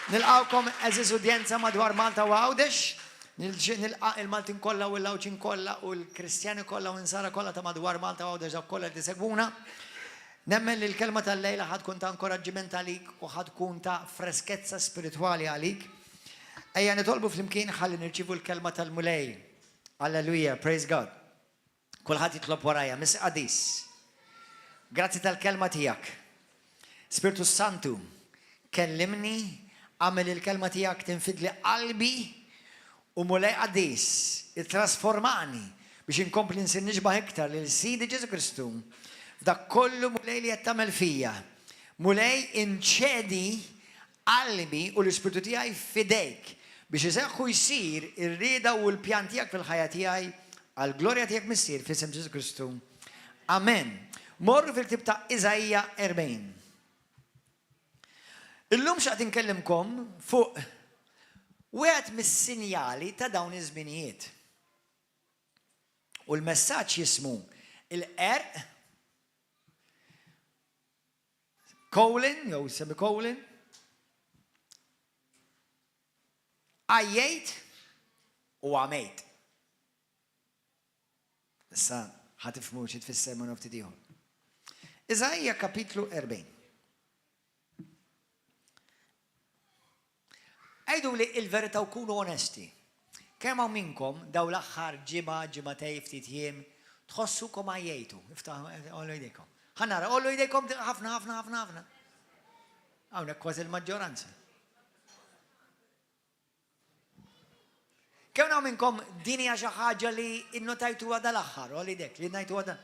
Nilqgħukom għeżież udjenza madwar Malta u Għawdex. Nilqa' il-Maltin kollha u l-Għawdxin kollha u l-Kristjani kollha u Insara kollha ta' madwar Malta u Għawdex dawk kollha li tisegwuna. Nemmen li l-kelma tal-lejla ħa tkun ta' inkoraġġiment għalik u ħa tkun ta' freskezza spiritwali għalik. Ejja nitolbu flimkien ħalli nirċievu l-kelma tal-Mulej. Alleluja, praise God. Kulħadd jitlob warajja, Missier Qaddis, grazzi tal-kelma tiegħek. Spirtu Santu, kellimni, agħmel il-kelma tiegħek tinfidli qalbi u Mulej Qaddis, ittrasformani biex inkompli nsir nixbah iktar lil Sidi Ġesù Kristu f'dak kollu Mulej li qed tagħmel fija. Mulej inċedi qalbi u l-ispirtu tiegħi f'idejk, biex iseħħ u jsir ir-rieda u l-pjan tiegħek fil-ħajja tiegħi, għall-glorja tiegħek Missier, f'isem Ġesù Kristu. Amen. Morru fil-ktieb ta' Iżaija 40. Illum xaqt inkellimkom fuq wieħed mis-sinjali ta' dawn iż-żminijiet. U l-messaġġ jismu il-qerq Colon jew semicolon. Għajjejt u għamejt. Issa ħa tifhmu xi tfisser minn ftit ieħor. Iżaija kapitlu 40. Għiduli il-verità u kunu onesti. Kemm hawn minnkom dawn l-aħħar ġimgħa, ġimagħtej, ftit jiem, tħossukom għajjejtu? Iftaħ, għollu jdejkom. Ħa nara, għollu jdejkom ħafna, ħafna, ħafna, ħafna. Hawnhekk kważi l-maġġoranza. Kemm hawn minnkom din hija xi ħaġa li innotajtuha dal-aħħar, għolli jdek, li ngħidtuha dan.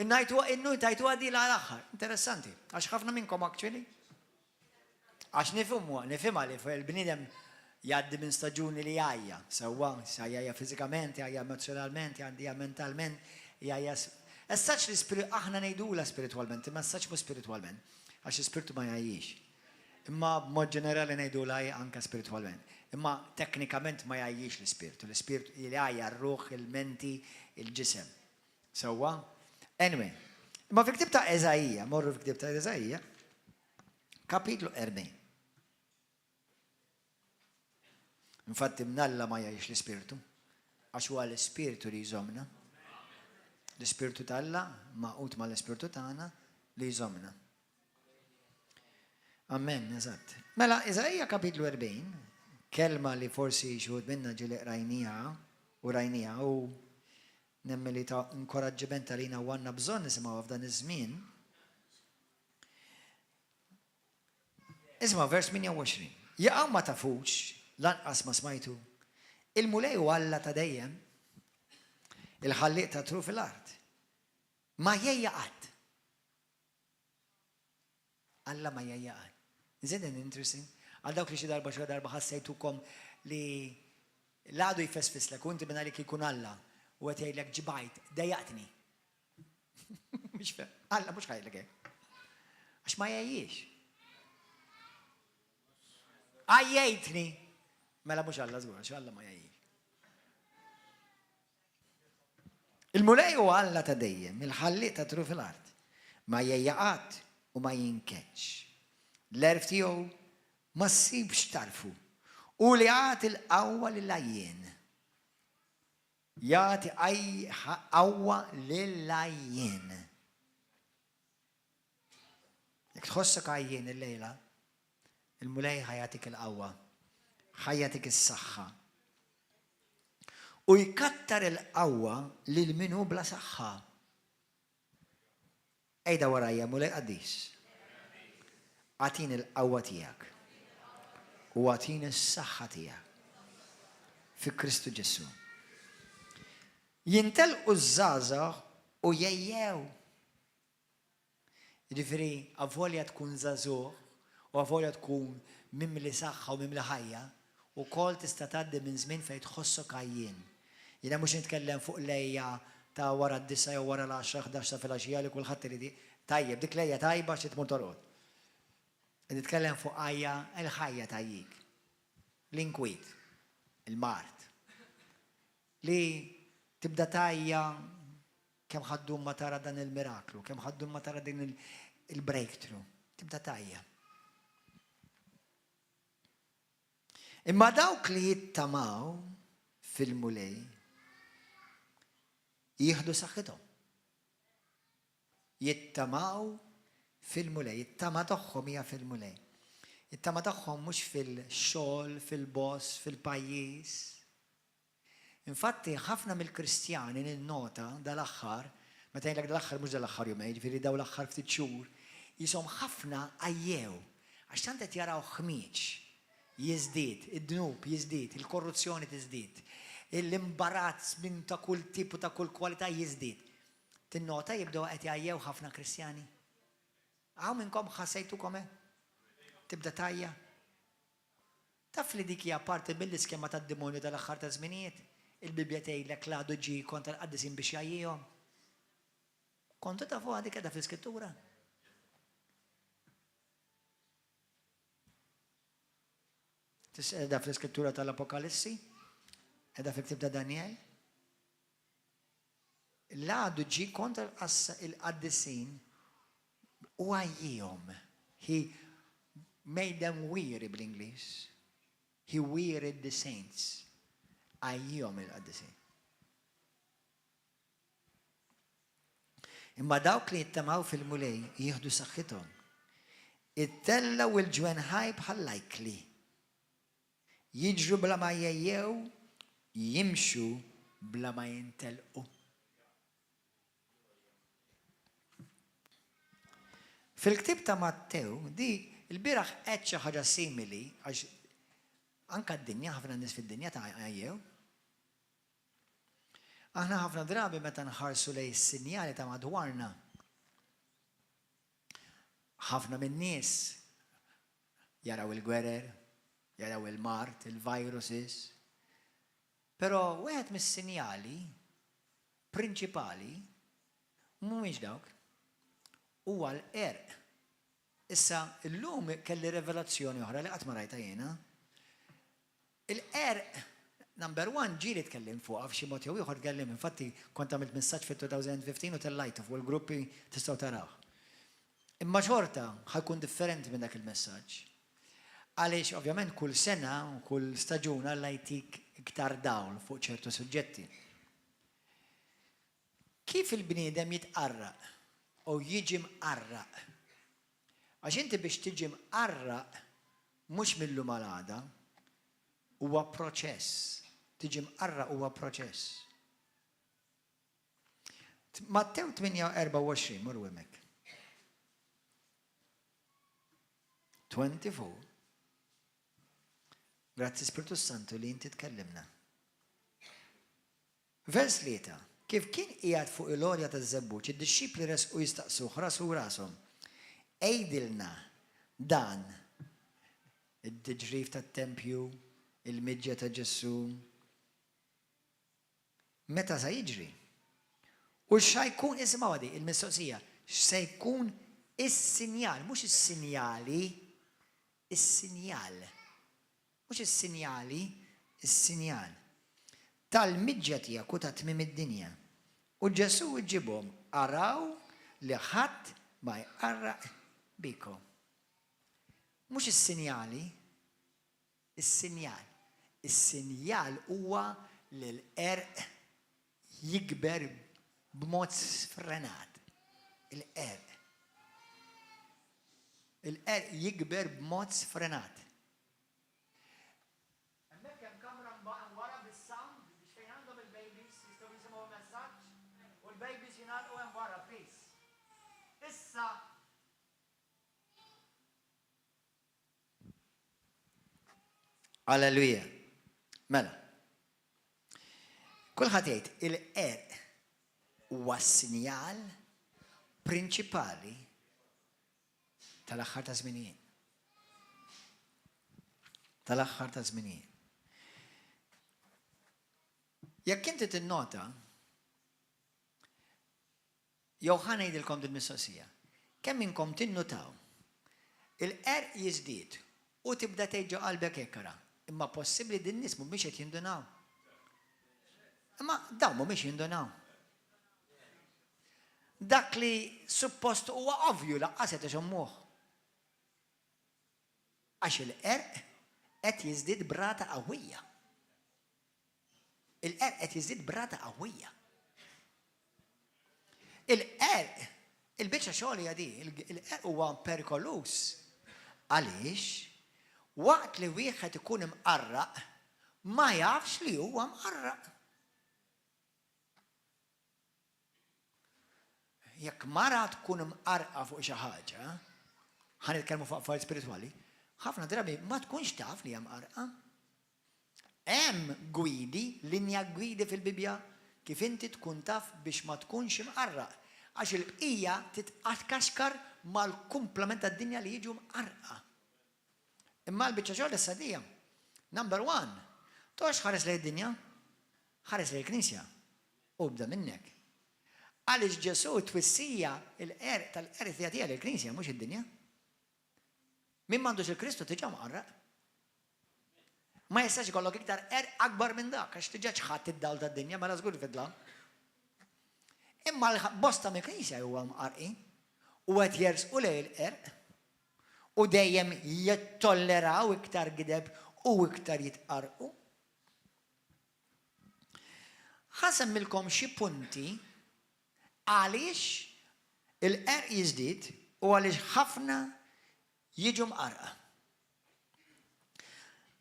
Innajtuha, innotajtuha din l-aħħar. Interessanti, għax ħafna minnkom actually Għax nifhmu, nifhimha li l-bniedem jgħaddi minn staġuni li jgħajja, sewwa, jgħajja fiżikament, jgħajja emozzjonalment, jgħajja mentalment, jgħajja As such li aħna ngħidulha spiritwalment, imma as such mhux spiritwalment, għax l-ispirtu ma jgħajjix. Imma b'mod ġenerali ngħidulha hi anke spiritwalment. Imma teknikament ma jgħajjix l-ispirtu, l-ispirtu jgħajja r-ruħ, il-menti, il-ġisem. Sewwa? Anyway, imma fil-ktieb ta' Eżaija, morru fil-ktieb ta' Eżaija, Kapitlu 40. Infatti mnalla ma jgħix l-Ispirtu, għax huwa l-Ispirtu li jżommna. L-Ispirtu t'Alla magħqud mal-Ispirtu tagħna li jżommna. Amen, eżatt. Mela, Iżaija kapitlu 40, kelma li forsi xi wħud minna ġieli qrajniha u rajniha u nemmen li ta' inkoraġġiment għalina u għandna bżonn nisimgħuha f'dan iż-żmien. Isma' vers 28. Jaqaw ma tafux, lanqas ma smajtu, il-Mulej hu Alla ta' dejjem, il-ħallieq ta' truf l-art. Ma jgħejja qatt. Alla ma jgħejja qatt. Isn't it interesting? Għal dawk li xi darba xi darba ħassejtukom li l-għadu jfesfislek u inti minn għalik jkun Alla u qed jgħidlek ġbajt, dejjaqtni. Mhux fer. Alla mhux ħajlek hekk. Għax ma jgħajjiex. Għajjejtni. Mela mhux Alla żgur, għax Alla ma jgħajjiex. Il-Mulej hu Alla ta' dejjem, il-ħalliq ta' truf l-art. Ma jgħejja qatt u ma jinkeċ. L-għerf tiegħu ma ssibx tarfu. U li jagħti l-qawwa lil-għajjien. Jagħti qawwa lill-għajjien. Jekk tħossok għajjien illejla, il-Mulej ħa jagħtik il-qawwa, ħa jagħtik is-saħħa. U jkattar il-qawwa lil min hu bla saħħa. Għidha warajja, Mulej qaddis. Agħtini l-qawwa tiegħek u agħtini s-saħħa tiegħek fi Kristu Ġesù. Jintelqu ż-żgħażagħ u jgħejjew. Jiġifieri avolja tkun żagħżugħ u avolja tkun mimli saħħa u mimli ħajja, Ukoll tista' tgħaddi minn żmien fejn tħossok għajjien. Jiena mhux nitkellem fuq l-għejja ta' wara d-disgħa jew wara l-għaxra, ħdax ta' filgħaxija li kulħadd irid Tajjeb, dik l-għejja tajba għax trid tmur torqod. Qed nitkellem fuq għajja, il-ħajja tgħajjik. L-inkwiet, il-mard. Li tibda tgħajja kemm ħa ddum ma tara dan il-miraklu, kemm ħa ddum ma tara din il-breakthrough. Tibda tgħajja. Imma dawk li jittamaw fil-Mulej jieħdu saħħithom. Jittamaw fil-Mulej. It-tama tagħhom hija fil-Mulej. It-tama tagħhom mhux fil-xogħol, fil-boss, fil-pajjiż. Infatti, ħafna mill-Kristjani ninnota dal-aħħar, meta ngħidlek dal-aħħar mhux dal-aħħar jumejn, jiġifieri dawn l-aħħar ftit xhur, qishom ħafna għajjew għax tant qed jaraw ħmieġ jiżdied, id-dnub jiżdied, il-korruzzjoni tiżdied, l-imbarazz minn ta' kull tip u ta' kull kwalità jiżdied. Tinnota jibdew qed jgħajjew ħafna Kristjani? Hawn minnkom ħassejtukom hekk? Tibda tgħajja? Taf li dik hija parti mill-iskema tad-demonju tal-aħħar taż-żminijiet? Il-Bibbja tgħidlek l-għadu ġie kontra l-qaddisin biex jgħajjihom. Kontu tafuha dik qiegħda fl-Iskrittura? Qiegħda fl-Iskrittura tal-Apokalissi? Qiegħda fil-ktieb ta' Daniel? L-għadu ġie kontra l-qaddisin u għajjihom. He made them weary bl-Ingliż. He wearied the saints. Għajjihom il-qaddisin. Imma dawk li jittamaw fil-Mulej jieħdu saħħithom. Itellgħu l-ġwenħaj bħall-ajkli. Jiġru bla ma jgħejjew, jimxu bla ma jintelqu. Fil-ktieb ta' Mattew, di l-bieraħ għedt xi ħaġa simili għax anke d-dinja, ħafna nies fid-dinja ta' għajjew. Aħna ħafna drabi meta nħarsu lejn is-sinjali ta' madwarna, ħafna min-nies jaraw il-gwerer, jaraw il-mard, il-viruses. Però wieħed mis-sinjali prinċipali mhumiex dawk, huwa l-qerq. Issa, illum kelli revelazzjoni oħra li qatt ma rajtha jiena. Il-qerq, number one, ġieli tkellimt fuqha f'xi mod jew ieħor tkellimt, infatti kont għamilt messaġġ fit-2015 u tellajtu fuq il-gruppi tistgħu tarawh. Imma xorta ħa jkun differenti minn dak il-messaġġ. Għaliex ovvjament kull sena u kull staġun Alla jtik iktar dawl fuq ċertu suġġetti. Kif il-bniedem jitqarraq u jiġi mqarraq? Għax inti biex tiġi mqarraq mhux mil-lum għal għada, huwa proċess. Tiġi mqarraq huwa proċess. Mattew 8:24, morru hemmhekk. 24. Grazzi Spiritu Santu li inti tkellimna. Vers 3, Kif kien qiegħed fuq il-għolja taż-Żebbuġ, id-dixxipli resqu jistaqsuh rasu rashom, Għidilna, dan it-tiġrif tat-tempju, il-miġja ta' Ġesù, meta sa jiġri? U x'sa jkun, isimgħuha di, il-mistoqsija, x'se jkun is-sinjal, mhux is-sinjali, is-sinjal. Mhux is-sinjali, is-sinjal. Tal-miġja tiegħek u ta' tmiem id-dinja. U Ġesù wiġibhom, Araw li ħadd ma jqarraq bikom. Mhux is-sinjali, is-sinjal. Is-sinjal huwa li l-qerq jikber b'mod sfrenat. Il-qerq. Il-qerq jikber b'mod sfrenat. Hemmhekk hemm kamra wara bis-sound biex fejn għandhom il-babies jistgħu jisimgħu l-messaġġ u l-babies jingħalqu hemm wara please. Issa Alleluja. Mela. Kulħadd jgħid il-qerq huwa s-sinjal prinċipali Tal-aħħar ta' żminijiet. Tal-aħħar ta' żminijiet. Jekk inti tinnota, jew ħa ngħidilkom din mistoqsija, kemm minnkom tinnutaw il-qerq jiżdied u tibda tgħid ġo qalbek hekk ara, imma possibbli din nies mhumiex qed jindunaw. Imma dawn mhumiex jindunaw. Dak li suppost huwa ovvju laqqas qed iżommuh. Għax il-qerq qed jiżdied b'rata qawwija. Il-qerq qed jiżdied b'rata qawwija. Il-qerq, il-biċċa xogħol hija di, il-qerq huwa perikoluż. Għaliex waqt li wieħed ikun imqarraq ma jafx li huwa mqarraq. Jekk mara tkun imqarrqa fuq xi ħaġa, ħa nitkellmu fuq affarijiet spiritwali, ħafna drabi ma tkunx taf li hija mqarrqa. Hemm gwidi, linja gwidi fil-Bibbja kif inti tkun taf biex ma tkunx imqarraq, għax il-bqija titkaxkar mal-kumplament tad-dinja li jiġu mqarrqa. Imma l-biċċa xogħol issa dija. Number one, toqgħodx tħares lejn id-dinja, ħares lejn il-Knisja u ibda minnek. Għaliex Ġesù t-twissija il-qerq tal-qerq jagħtiha lill-Knisja mhux id-dinja. Min m'għandux il-Kristu diġà mqarraq. Ma jistax ikollok iktar qerq akbar minn dak, għax diġà ċħadt id-dawl tad-dinja, mela żgur fid-dlam. Imma l-bosta mill-Knisja huwa mqarqin u qed jersqu lejn il-qerq u dejjem jittolleraw iktar gideb u iktar jitqarrqu. Ħa nsemmilkom xi punti għaliex il-qerq jiżdied u għaliex ħafna jiġu mqarrqa.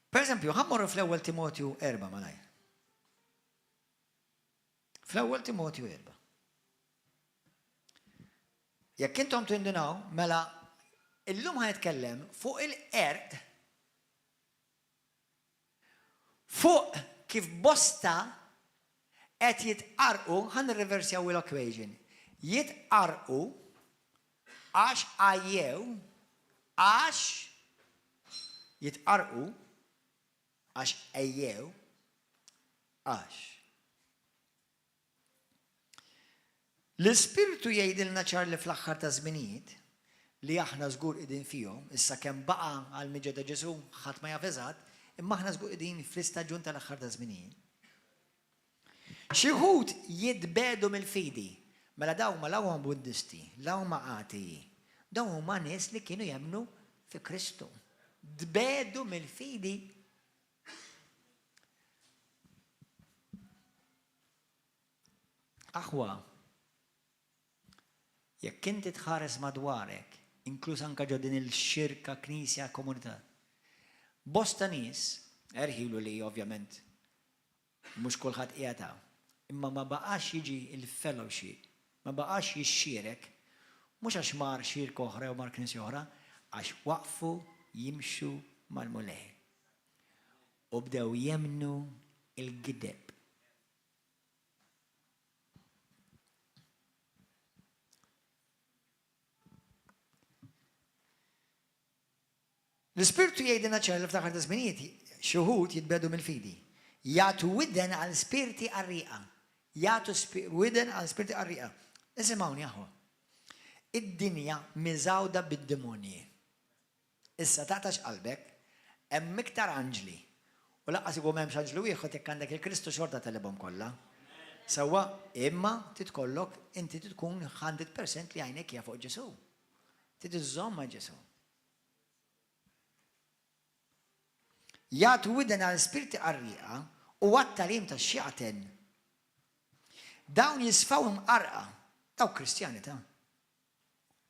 Per eżempju, ħa mmorru fl-ewwel Timotju 4 malajr. Fl-ewwel Timotju 4. Jekk intom tindunaw, mela illum ħa nitkellem fuq il-qerq fuq kif bosta qed jitqarrqu, ħa nirriversjaw l-equation, jitqarrqu għax għajjew, għax jitqarrqu għax għejjew, għax. L-Ispirtu jgħidilna ċar li fl-aħħar taż-żminijiet, li aħna żgur qegħdin fihom, issa kemm baqa' għall-miġja ta' Ġesù ħadd ma jaf eżatt, imma aħna żgur qegħdin fl-istaġun tal-aħħar taż-żminijiet. Xi wħud jitbiegħdu mill-fidi. Mela dawn huma la huma Buddisti, la huma atei. Dawn huma nies li kienu jemmnu fi Kristu. Tbiegħdu mill-fidi. Aħwa, jekk inti tħares madwarek, inkluż anke ġo din il-xirka, knisja, komunità, bosta nies, erħilu li ovvjament mhux kulħadd qiegħed hawn, imma ma baqax jiġi l-fellowship, ma baqax jixxierek, mhux għax mar xirka oħra jew mar knisja oħra, għax waqfu jimxu mal-Mulej. U bdew jemmnu l-gideb. L-Ispirtu jgħidilna ċar li fl-aħħar ta' żminijiet xi wħud jitbiegħdu mill-fidi. Jagħtu widen għal spirti qarrieqa. Jagħtu widen għal spirti qarrieqa. Isimgħuni aħwa. Id-dinja miżgħuda bid-demonji. Issa taqtax qalbek, hemm iktar anġli. U lanqas ikun m'hemmx anġlu wieħed jekk għandek il-Kristu xorta tegħlibhom kollha. Sewwa, imma trid tkollok inti trid tkun 100% li għajnek hija fuq Ġesù. Trid iżżomm ma' Ġesù. Jagħtu widen għal spirti qarrieqa u għat-tagħlim tax-xjaten. Dawn jisfaw imqarrqa. Dawk Kristjani ta'.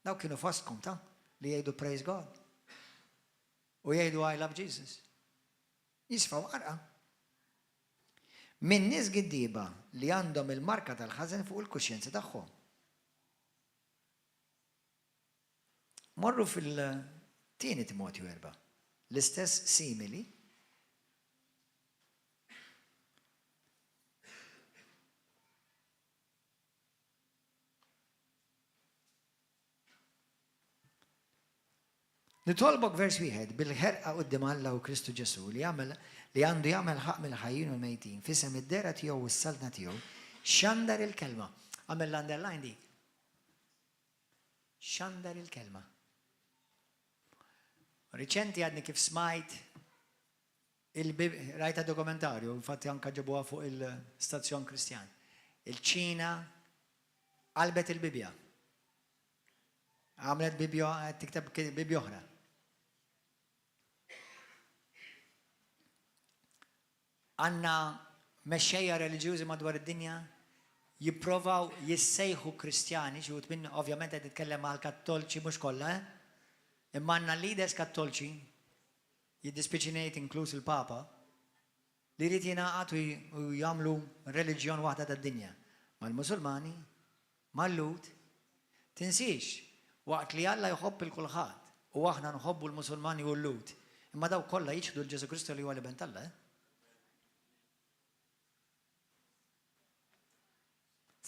Dawk kienu fostkom ta' li jgħidu praise God. U jgħidu I love Jesus. Jisfaw qarqa. Min nies giddieba li għandhom il-marka tal-ħażen fuq il-kuxjenza tagħhom. Morru fil-tieni Timotju 4. L-istess simili. Nitolbok vers wieħed bil-ħerqa quddiem Alla u Kristu Ġesù li jagħmel li għandu jagħmel ħaqq mill-ħajjin u l-mejtin f'isem id-dehra tiegħu u s-saltna tiegħu, xandar il-kelma. Agħmel l-underline dik. Xandar il-kelma. Riċenti għadni kif smajt Rajtha dokumentarju, infatti anka ġabuha fuq il-stazzjon Kristjan. Il-Ċina qalbet il-Bibbja. Għamlet Bibbja, qed tikteb Bibbja oħra. Għandna mexxejja reliġjużi madwar id-dinja jipprovaw jissejħu Kristjani, xi wħud minn ovvjament qed nitkellem għal Kattolċi mhux kollha, eh? Imma għandna leaders Kattolċi, jiddispjaċini ngħid inkluż il-Papa, li jrid jingħaqad u jagħmlu reliġjon waħda tad-dinja mal-Musulmani, mal-Lhud. Tinsiex, waqt li Alla jħobb 'il kulħadd u aħna nħobbu l-Musulmani u l-Lhud, imma dawk kollha jiċħdu 'l Ġesù Kristu li huwa l-Iben t'Alla, eh?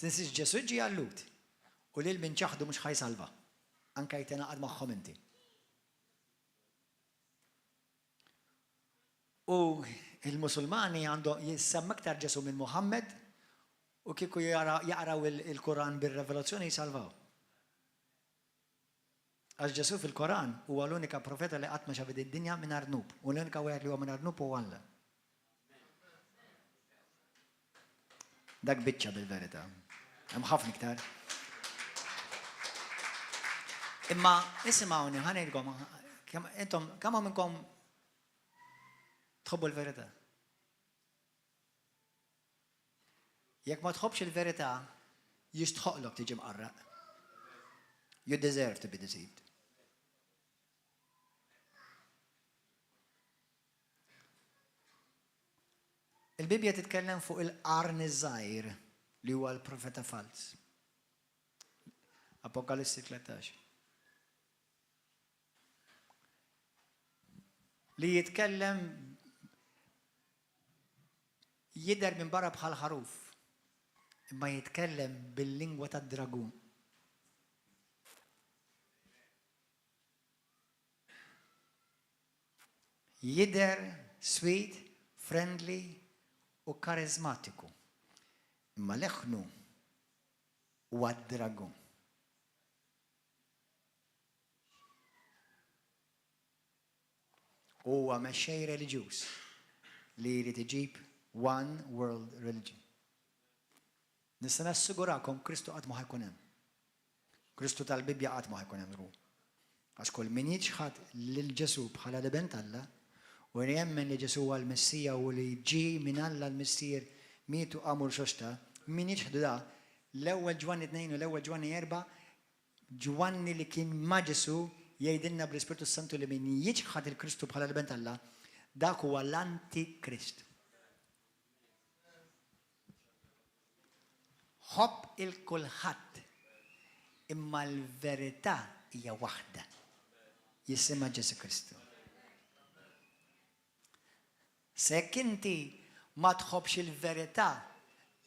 Tinsiex Ġesù ġie għal-Lhud u lil min ċaħdu mhux ħa jsalva, anke jekk tingħaqad magħhom inti. U l-Musulmani għandhom jissemma iktar Ġesù minn Muhammad u kieku jaqraw il-Koran bir-revelazzjoni jsalvaw. Għax Ġesù fil-Koran huwa l-unika profeta li qatt ma xafet id-dinja mingħajr dnub u l-unika wieħed li huwa mingħajr dnub huwa Alla. Dak biċċa bil-verità. Hemm ħafna iktar. Imma isimgħuni ħa ngħidilkom intom kemm hawn minnkom tħobbu l-verità? Jekk ma tħobbx il-verità, jistħoqlok tiġi mqarraq. You deserve to be deceived. Il-Bibbja titkellem fuq il-qarn iż-żgħir li huwa l-profeta falz. Apokalissi 13. Li jitkellem jidher minn barra bħal ħaruf, imma jitkellem bil-lingwa tad-dragun. Jidher sweet, friendly u kariżmatiku. Imma leħnu huwa d-dragun. U huwa mexxej reliġjuż li jrid iġib one world religion. Nista' nassigurakom Kristu qatt ma ħa jkun hemm. Kristu tal-Bibbja qatt ma ħa jkun hemm żgur. Għax kull min jiċħad lil Ġesù bħala l-Iben t'Alla u li jemmen li Ġesù huwa l-Messija u li ġie minn Alla l-Missier, miet u qam u rxoxta, min jiċħdu da, l-ewwel Ġwanni 2 u l-ewwel Ġwanni 4, Ġwanni li kien ma' Ġesù jgħidilna bl-Ispirtu s-Santu li min jiċħad il-Kristu bħala l-Iben t'Alla, dak huwa l-Antikrist. Ħobb 'il kulħadd, imma l-verità hija waħda, jisimha Ġesù Kristu. Se jekk inti ma tħobbx il-verità,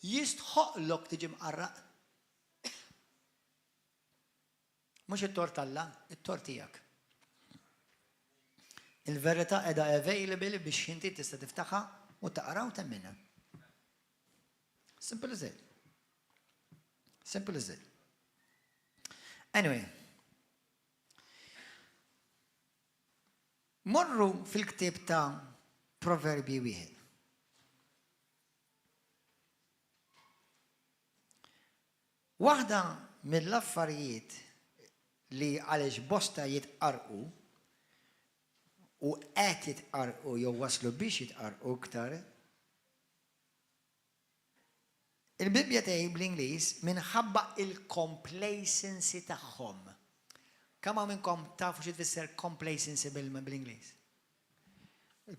jistħoqqlok tiġi mqarraq. Mhux it-tort t'Alla, it-tort tiegħek. Il-verità qiegħda available biex inti tista' tiftaħha u taqra u temminha. Simple as it. Simple as it. Anyway. Morru fil-ktieb ta' Proverbji wieħed. Waħda mill-affarijiet li għaliex bosta jitqarrqu, u qed jitqarrqu jew waslu biex jitqarrqu iktar, il-Bibbja tgħid bl-Ingliż minħabba il-complacency tagħhom. Kemm hawn minnkom tafu xi tfisser complacency bil-Ingliż?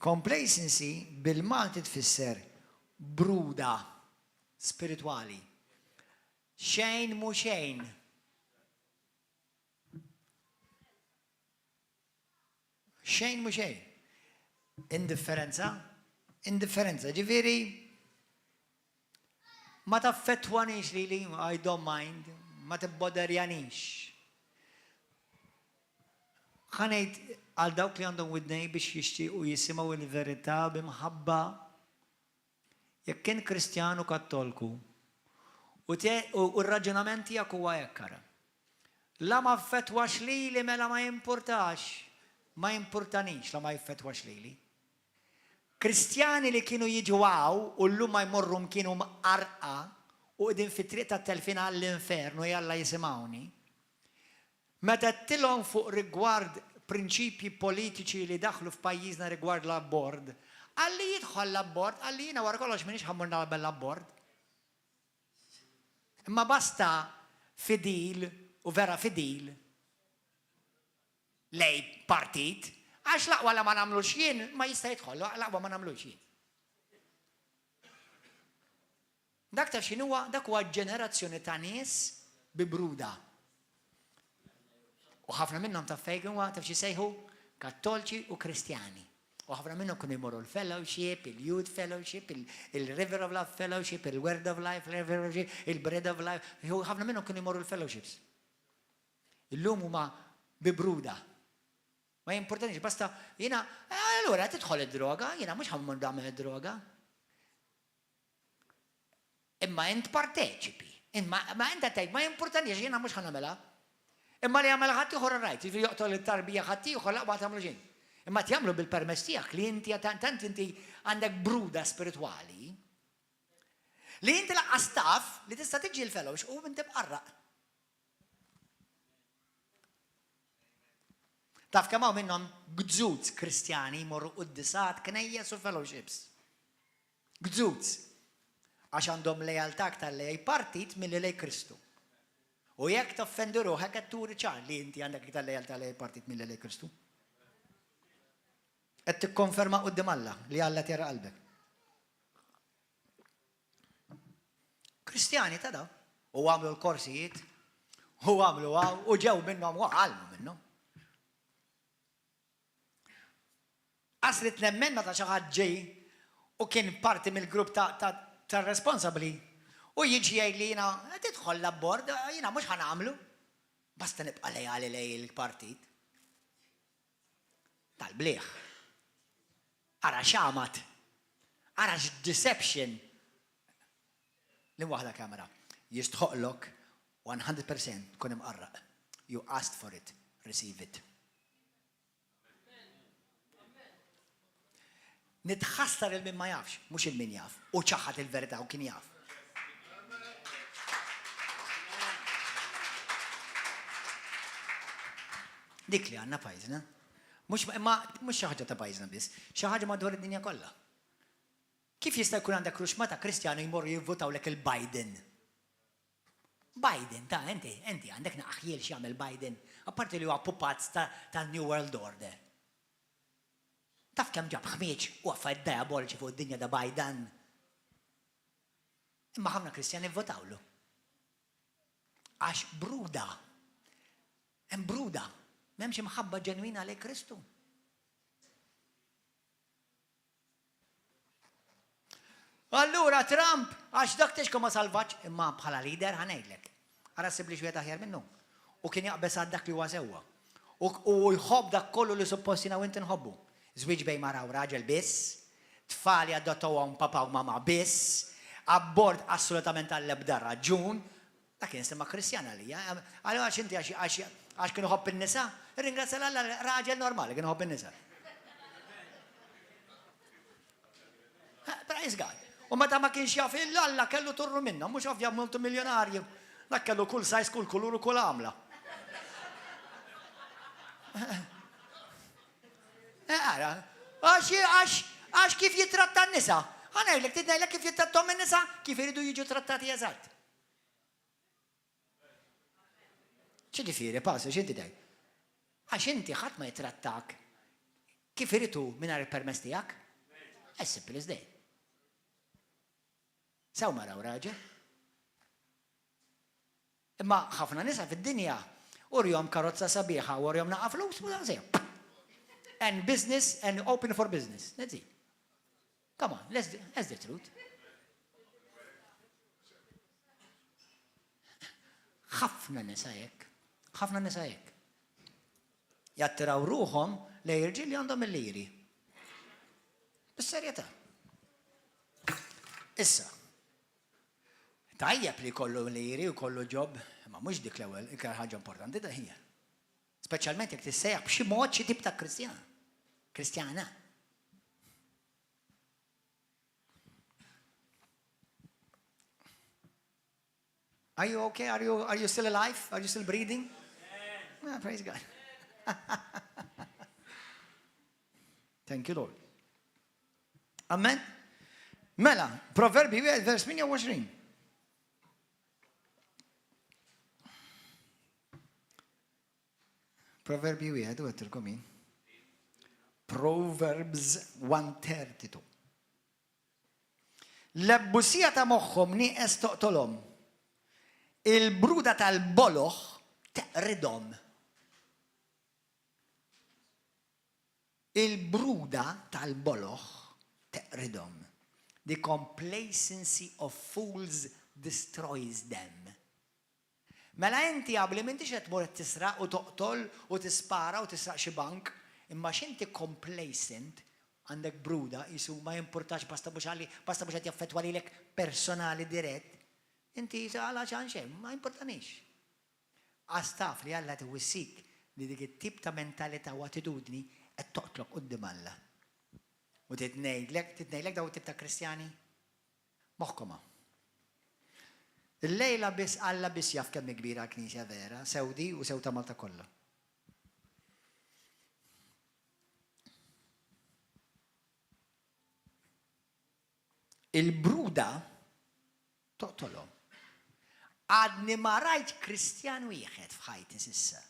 Complacency bil-Malti tfisser bruda spiritwali. Xejn mhu xejn. Xejn mhu xejn. Indifferenza? Indifferenza. Ġifieri, ma taffettwanix lili, I don't mind, ma tibboderjanix. Ħa ngħid għal dawk li għandhom widnej biex jixtiequ jisimgħu l-verità bi mħabba, jekk int Kristjan u Kattolku u r-raġunament tiegħek huwa hekk ara. La ma affettwax lili mela ma jimpurtax, ma jimpurtanix la ma jiffettwax lili. Kristjani li kienu jiġu hawn u llum ma jmorru mkien u mqarrqa u qegħdin fit-triq tat-telfien għall-infern u jalla jisimgħuni. Meta għedtilhom fuq rigward prinċipji politiċi li daħlu f'pajjiżna rigward l-abord, Qalli jidħol l-abort, qalli jiena wara kollox m'iniex ħa mmur nagħmel l-abort. Imma basta fidil u vera fidil lej partit, għax l-aqwa la ma nagħmlux jien ma jista' jidħol, l-aqwa ma nagħmlux jien. Dak taf x'inhuwa? Dak huwa ġenerazzjoni ta' nies bi bruda. U ħafna minnhom taf fejn huwa taf x'isejħu? Kattolċi u Kristjani. U ħafna minnhom kienu jmorru l-fellowship, il-youth fellowship, il-River of Love fellowship, il-Word of Life fellowship, il-Bread of Life. Ħafna minnhom kienu jmorru l-fellowships. Illum huma bi bruda. Ma jimpurtanix, basta jiena, allura tidħol id-droga, jiena mhux ħammur nagħmel id-droga. Imma int parteċipi. Imma ma int qed tgħid ma jimpurtanix jiena mhux ħa nagħmilha. Imma li jagħmilha ħaddieħor rajt, jiġifieri joqtol it-tarbija ħaddieħor laqwa tagħmlu xejn. Imma qed jagħmlu bil-permess tiegħek li inti tant inti għandek bruda spiritwali li inti laqqas taf li tista' tiġi l-fellowship u inti mqarraq. Taf kemm hawn minnhom gżuz Kristjani jmorru quddisat, knejjes u fellowships. Gzuz. Għax għandhom lealtà aktar lejn partit milli lejn Kristu. U jekk toffendi ruħek qed turi ċar li inti għandek iktar lealtà lejn partit milli lejn Kristu. Qed tikkonferma quddiem Alla li Alla qed jara qalbek. Kristjani ta' daw. U għamlu l-korsijiet, u għamlu għaw, u ġew minnhom u għalmu minnhom. Qas ridt nemmen meta xi ħadd ġie u kien parti mill-grupp tar-responsabbli u jiġi jgħidli jiena tidħol l-abbord, jiena mhux ħa nagħmlu. Basta nibqa' leali lejn il-partit. Tal-blieh. Ara x'għamad. Ara x'deception. Li waħda kamera. Jistħoqlok 100% tkun imqarraq. You asked for it, receive it. Nitħassar il min ma jafx, mhux il min jaf, u ċaħad il-verità u kien jaf. Dik li għandna pajjiżna. Mhux imma mhux xi ħaġa ta' pajjiżna biss, xi ħaġa madwar id-dinja kollha. Kif jista' jkun għandek ruxmata Kristjani jmorru jivvutawlek il-Biden? Biden, ta' inti, inti għandek naqra ħjiel x'jagħmel Biden, apparti li huwa pupazz ta' tal-New World Order. Taf kemm ġab ħmieġ u affarijiet diaboliċi fuq id-dinja da Biden? Imma ħafna Kristjani vvotawlu. Għax bruda. Hemm bruda. M'hemmx imħabba ġenwina lejn Kristu. Allura Trump, għax dak tixkom ma salvax, imma bħala leader ħa ngħidlek. Ara ssibli xi wieħed aħjar minnu. U kien jaqbeż għal dak li huwa sewwa. U jħobb dak kollu li suppost jiena u inti nħobbu. Żwieġ bejn mara u raġel biss, tfal jadottawhom papa u mama biss, abort assolutament għall-ebda raġun, Dak kien sema Kristjan għalija. Għalija għax inti għax kien iħobb in-nisa? Irringrazzja 'l Alla raġel normali kien iħobb in-nisa. Praise God. U meta ma kienx jaf il Alla kellu turru minnhom, mhux ovvja multimiljonarju. Dak kellu kull size, kull kulur u kull għamla. Eh, ara, għax għax għax kif jitratta n-nisa. Ħa ngħidlek, trid ngħidlek kif jittrattom in-nisa, kif iridu jiġu trattati eżatt. X'jiġifieri, pastor, x'inti tgħid? Għax inti ħadd ma jittrattak kif irid hu mingħajr il-permess tiegħek. As simple as that. Sew mara u raġel. Imma ħafna nisa fid-dinja urjom karozza sabiħa, urjom naqa flus, u daqshekk. And business and open for business. That's it. Come on, let's, that's the truth. Ħafna nisa hekk, ħafna nisa hekk. Jattiraw ruħhom lejn irġiel li għandhom il-liri. Bis-serjetà. Issa, tajjeb li kollu liri u kollu ġob, ma mhux dik l-ewwel iktar ħaġa importanti da hija. Speċjalment jekk tissejjaħ b'xi mod xi tip ta' Kristjan. Kristjana. Are you okay? Are you, are you still alive? Are you still breathing? Yeah, praise God. Thank you, Lord. Amen? Mela, Proverbi 1 vers 28. Proverbi wieħed u għedtilkom jien. Proverbs 1:32. L-ebbusija ta' moħħhom nieqes toqtolhom. Il-bruda tal-boloh teqridhom. Il-bruda tal-boloh teqridhom. The complacency of fools destroys them. Mela inti abbli m'intix qed tmur qed tisraq u toqtol u tispara u tisraq xi bank, imma għax inti complacent, għandek bruda, qisu ma jimpurtax basta mhux għali, basta mhux qed jaffettwa lilek personali dirett, inti qisu għala x'għan xejn, ma jimpurtanix. Għax taf li Alla qed iwissik li dik it-tip ta' mentalità u attitudni qed toqtlok quddiem Alla. U trid ngħidlek, trid ngħidlek dawn it-tip ta' Kristjani? Moħħkom hawn. Illejla biss Alla biss jaf kemm hi kbira l-Knisja vera, sew di u sew ta' Malta kollha. Il-bruda toqtolhom. Għadni ma rajt Kristjan wieħed f'ħajti s'issa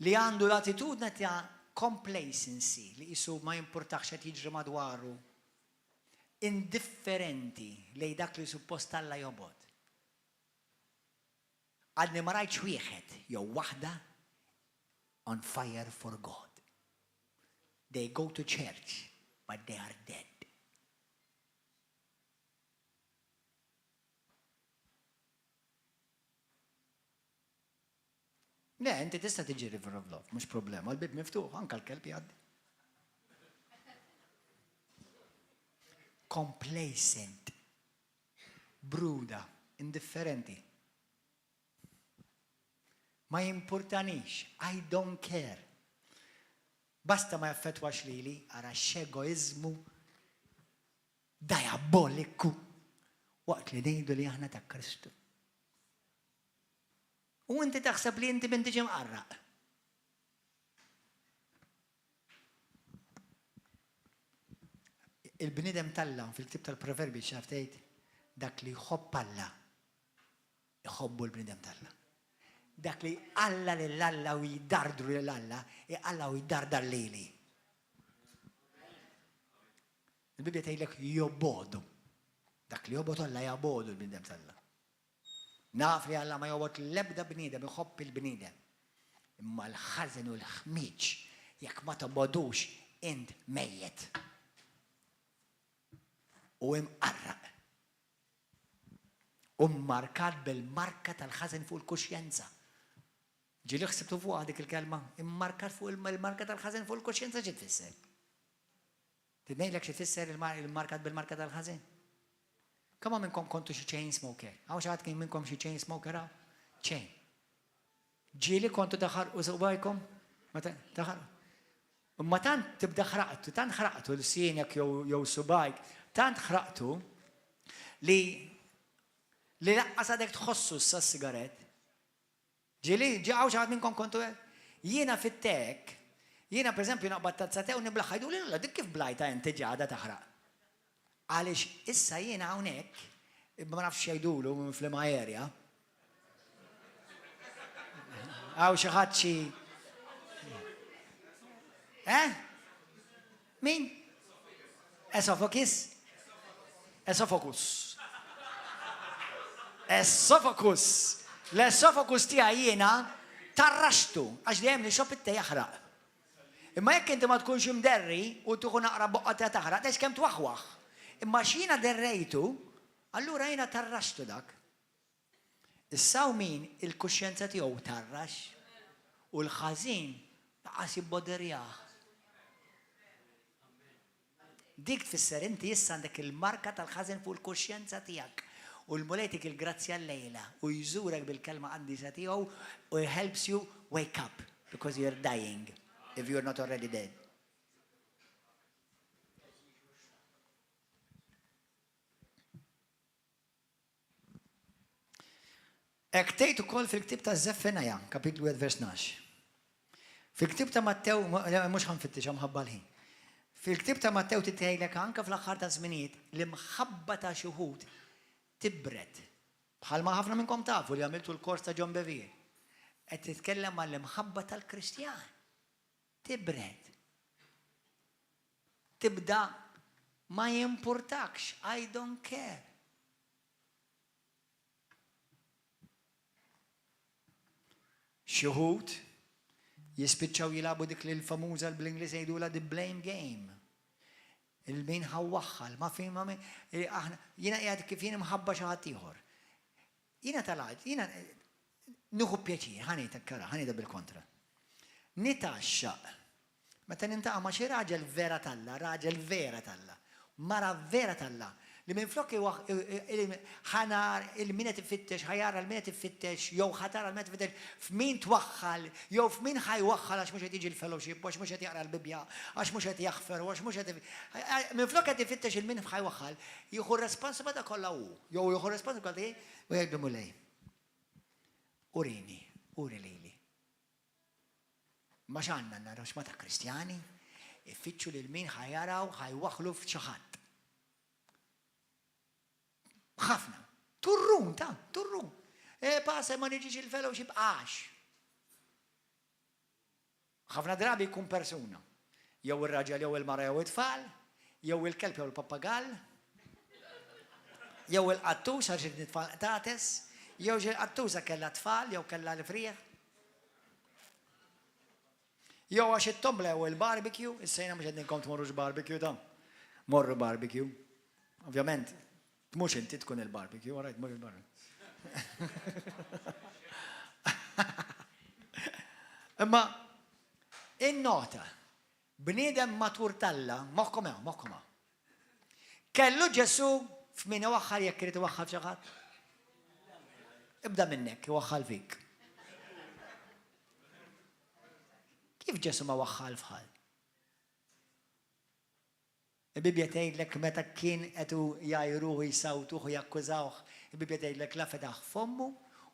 Li għandu l-attitudne ta' complacency, li qisu ma jimpurtahx x'qed jiġri madwaru, indifferenti lejn dak li suppost Alla jobgħod. Għadni ma rajtx wieħed jew waħda on fire for God. They go to church, but they are dead. Le, inti tista' tiġi River of Love, mhux problema, l-bib miftuħ, anka l-kelb jgħaddi. Complacent, bruda, indifferenti. Ma jimpurtanix, I don't care. Basta ma jaffetwax lili, ara x'egoiżmu diaboliku waqt li ngħidu li aħna ta' Kristu. U inti taħseb li inti m'intix imqarraq. Il-bniedem t'Alla fil-ktieb tal-Proverbi x'taf tgħid? Dak li jħobb Alla jħobbu l-bniedem t'Alla. Dak li jqalla lil Alla u jdardru lil Alla, iqalla u jdardar lili. Il-Bibbja tgħidlek jobogħdu. Dak li jobgħod Alla jabogħdu l-bniedem t'Alla. Naf li Alla ma jobgħod l-ebda bniedem, iħobb il-bniedem. Imma l-ħażen u l-ħmieġ, jekk ma tobgħodux, int mejjet. U imqarraq. U mmarkat bil-marka tal-ħażen fuq il-kuxjenza. Ġieli ħsibtu fuqha dik il-kelma? Immarkat fuq il-marka tal-ħażen fuq il-kuxjenza xi tfisser? Trid ngħidlek xi tfisser il-markat bil-marka tal-ħażin? Kemm hawn minnkom kontu xi chain smoker? Hawn xi ħadd kien minnkom xi chain smoker hawn? Chain. Ġieli kontu taħarqu subajkom? Taħarqu. Imma tant tibda ħraqtu, tant ħraqtu l-sienek jew subajk, tant ħraqtu li li laqqas għadek tħossu issa s-sigarett. Ġieli, ġie hawn xi ħadd minnkom kontu hekk? Jiena fit-tek, jiena pereżempju naqbad tazza te u niblaħħa jgħiduli la dik kif blajtha inti ġa għadha taħraq. Għaliex issa jiena hawnhekk, ma nafx x'jgħidulu minn f'liema area. Hawn xi ħadd xi Eh? Min? Esofokis? Esophagus. Esophagus. L-esophagus tiegħi jiena tarraxtu għax dejjem nixrob it-te jaħraq. Imma jekk inti ma tkunx imderri u tieħu naqra boqqa te taħraq, tgħidx kemm twaħwaħ. Imma għax jiena derrejtu, allura jiena tarraxtu dak. Issa hawn min il-kuxjenza tiegħu tgħarrax u l-ħażin lanqas jibboderjah. Dik tfisser inti issa għandek il-marka tal-ħażen fuq il-kuxjenza tiegħek. U l-Mulej jtik il-grazzja llejla u jżurek bil-kelma qaddisa tiegħu u helps you wake up because you're dying if you're not already dead. Hekk tgħid ukoll fil-ktieb ta' Żeffenaja, kapitlu 1 vers 12. Fil-ktieb ta' Mattew, mhux ħa nfittixha mħabba l-ħin. Fil-ktieb ta' Mattew titgħidlek anke fl-aħħar taż-żminijiet l-imħabba ta' xi wħud tibred. Bħalma ħafna minnkom tafu li għamiltu l-kors ta' John Bevere. Qed titkellem għall-imħabba tal-Kristjan. Tibred. Tibda ma jimpurtakx, I don't care. Xi wħud jispiċċaw jilagħbu dik li l-famuża bl-Ingliż jgħidulha the blame game. Il-min ħawaħħal, ma fin ma min, aħna, jiena qiegħed kif jien imħabba xi ħadd ieħor. Jiena tal jiena nieħu pjaċir, ħa ngħidlek kara, ħa ngħidha bil-kontra. Nitgħaxxaq meta nintaqa' ma' xi raġel vera t'Alla, raġel vera t'Alla, mara vera t'Alla, li minflok ħa nar 'il min qed ifittex, ħa jara 'l min qed ifittex jew ħa tara 'l min qed ifittex f'min twaħħal jew f'min ħa jwaħħal għax mhux qed jiġi l-fellowship u għax mhux qed jaqra l-Bibbja, għax mhux qed jaħfer u għax mhux qed minflok qed ifittex 'il min ħa jwaħħal, jieħu r-responsabilità kollha hu jew jieħu r-responsabilità hi u jgħidlu Mulej, urini, uri lili. Ma x'għandna naraw x'ma ta' Kristjani, ifittxu lil min ħa jaraw ħa jwaħħlu f'xi ħadd. Ħafna. Turrun ta' turrun. E pasa ma niġix il-fellowship għax. Ħafna drabi jkun persuna. Jew ir-raġel jew il-mara jew it-tfal, jew il-kelb jew il-pappagall, jew il-qattus għax it-tfal qtates, jew xi qattusa kellha tfal jew kellha l-frieħ. Jew għax it-tombla jew il-barbecue, issa jiena mhux qed ngħidilkom tmorrux barbecue ta'. Morru barbecue. Ovvjament, tmurx inti tkun il-barbecue, all right, mur il-barbecue. Imma innota, bniedem matur t'Alla, moħħkom hawn, moħħkom hawn. Kellu Ġesù f'min iwaħħal jekk irid iwaħħal f'xi ħadd? Ibda minnek, iwaħħal fik. Kif Ġesù ma waħħal f'ħadd? Il-Bibbja tgħidlek meta kien qed jgħajruh, jsawtuh u jakkużawh, il-Bibbja tgħidlek la fetaħ fommu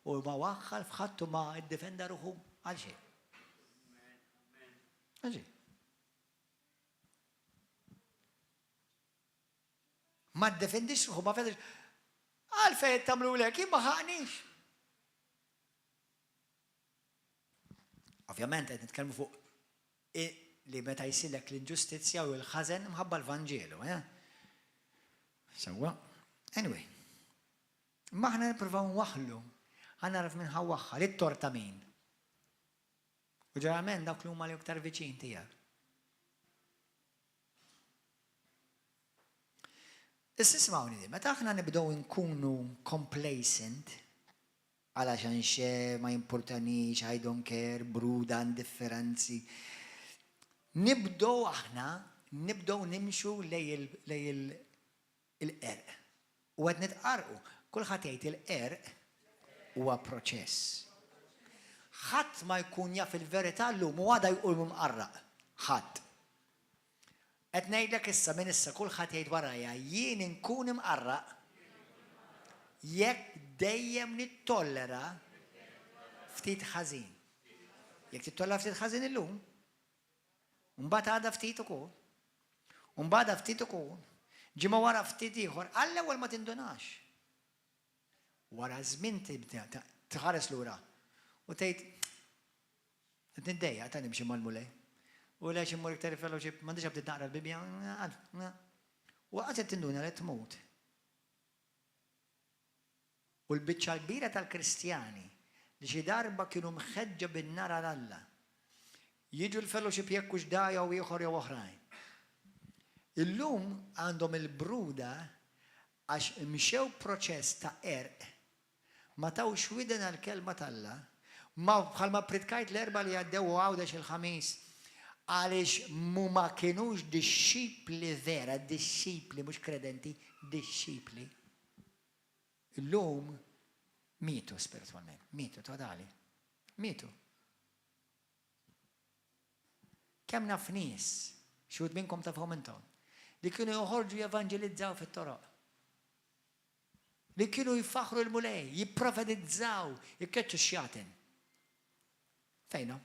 u ma waħħal f'ħadd u ma ddefenda ruħu għal xejn. Għal xejn. Ma ddefendix ruħu, ma fetax. Għalfejn qed tagħmlu lek, jien ma ħaqnix. Ovvjament qed nitkellmu fuq li meta jsirlek l-inġustizzja u l-ħażen mħabba l-Vanġelu, eh? Sewwa. Anyway. Ma aħna nippruvaw nwaħħlu, ħa naraf minn ħawaħħal, it-torta min. U ġeneralment dawk li huma l-iktar viċin tiegħek. Issa ismgħuni, meta aħna nibdew nkunu complacent, Għala xan xe, ma jimpurtanix, I don't care, bruda, indifferenzi. Nibdew aħna, nibdew nimxu lejn il-qerq. U qed nitqarrqu. Kulħadd jgħid il-qerq huwa proċess. Ħadd ma jkun jaf il-verità llum u għada jqum imqarraq. Ħadd. Qed ngħidlek issa minn issa kulħadd jgħid warajja jien inkun imqarraq jekk dejjem nittollera ftit ħażin. Jekk tittollera ftit ħażin illum, mbagħad għada ftit ukoll, u mbagħad ftit ukoll, ġimgħa wara ftit ieħor, għall-ewwel ma tindunax. Wara żmien tibda tħares lura u tgħid qed niddejjaq ta' nimxi mal-Mulej. U lex immur iktar il-fellowship, m'għandix abtit naqra l-Bibbja. U qatt qed tinduna li tmut. U l-biċċa l-kbira tal-Kristjani li xi darba kienu mħeġġa bin-nar għal Alla, jiġu l-fellowship jekk hux da jew ieħor jew oħrajn. Illum għandhom il-bruda Għax mxew proċess ta' qerq, ma tawx widen għall-Kelma t'Alla, ma bħalma ppritkajt l-Erbgħa li għaddew u Għawdex il-Ħamis, għaliex ma kinux dixxipli vera, dixxipli, mhux kredenti, dixxipli. Illum mietu spiritwalment, mietu totali, mietu. Kemm naf nies, xi wħud minnkom tafhom intom, li kienu joħorġu jevanġelizzaw fit-toroq. Li kienu jfaħħru l-Mulej, jipprofetizzaw, jkeċċu x-xjaten. Fejnhom?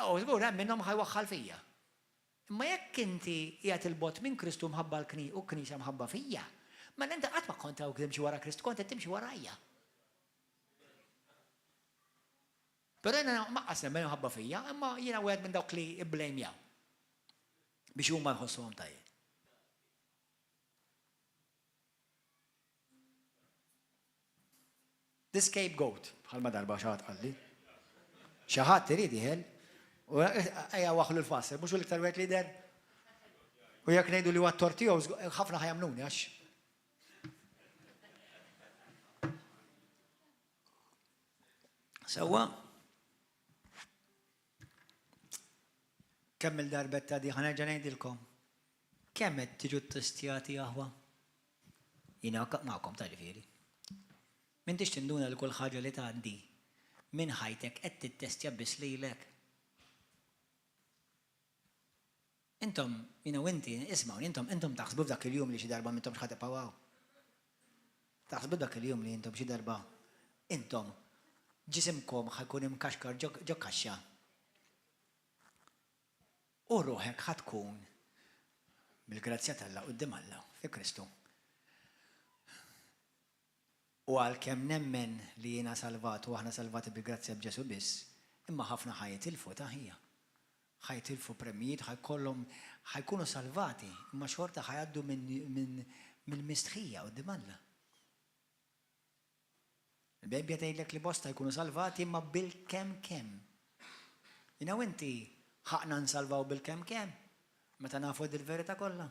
U żgur hemm minnhom ħa jwaħħal fija. Imma jekk inti qiegħed 'il bogħod minn Kristu mħabba l-kni u l-Knisja mħabba fija, mela inti qatt ma kont hawn timxi wara Kristu, kont qed timxi warajja. Però jiena maqqas nemmen imħabba fija, imma jiena wieħed minn dawk li ibblejmjaw biex huma jħossuhom tajjeb. The scapegoat, bħalma darba xi ħadd qalli. Xi ħadd irid jeħel u ejja waħlu l-fasser, mhux l-iktar wieħed lider. U jekk ngħidu li huwa t-tort tiegħu, ħafna ħajamnuni għax Sewwa? Kemm il-darbet ta' di ħanerġa' ngħidilkom. Kemm qed tiġu ttestjati aħwa? Jiena magħkom ta' ġifieri. M'intix tinduna li kull ħaġa li tgħaddi minn ħajtek qed tittestja biss lilek. Intom, jiena u inti, ismgħuni, intom, intom taħsbu f'dak il-jum li xi darba m'intomx ħa tibqgħu hawn? Taħsbu dak il-jum li intom xi darba, intom, ġisimkom ħa jkun imkaxkar ġo, ġo kaxxa u ruħek ħa tkun bil-grazzja t'Alla quddiem Alla fi Kristu. U għalkemm nemmen li jiena salvat u aħna salvati bil-grazzja b'Ġesù biss, imma ħafna ħa jitilfu ta' ħija. Ħa jitilfu premjijiet, ħa jkollhom, ħa jkunu salvati, imma xorta ħa jgħaddu minn mill-mistħija quddiem Alla. Il-Bibbja tgħidlek li bosta jkunu salvati imma bil-kemm kemm. Jiena u inti ħaqna nsalvaw bil-kemm kemm meta nafu dil-verità kollha.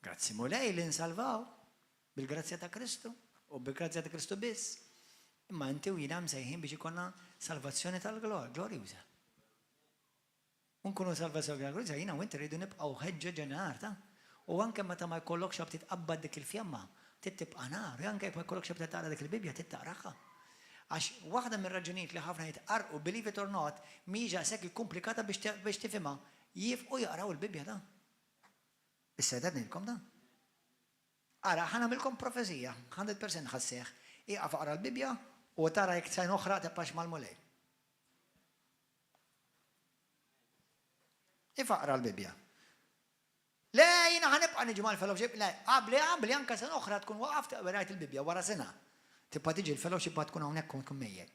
Grazzi Mulej li nsalvaw bil-grazzja ta' Kristu u bil-grazzja ta' Kristu biss. Imma inti u jiena msejħin biex ikollna salvazzjoni tal-glorjuża. Unkunu salvazzjoni tal-glorjuża jiena u inti rridu nibqgħu ħeġġa ġenar ta' u anke meta ma jkollokx aptit tqabbad dik il-fjamma, trid tibqa' nar, u anke jekk ma jkollokx aptit taqra dik il-Bibbja trid taqraha. Għax waħda mir-raġunijiet li ħafna jitqarrqu, believe it or not, mhijiex daqshekk ikkumplikata biex tifhimha, jiefqu jaqraw il-Bibbja ta'. Issa qed ngħidilkom dan. Ara, ħa nagħmilkom profezija, 100% ħa sseħħ. Ieqaf aqra l-Bibbja u tara jekk sena oħra tibqax mal-Mulej. If aqra l-Bibbja. Le, jiena ħa nibqa' niġi mal-fellowship. Le, qabli qabli anke sena oħra tkun waqaft qrajt il-Bibbja wara sena. Tibqa' tiġi l-fellowship ma tkun hawnhekk u tkun mejjet.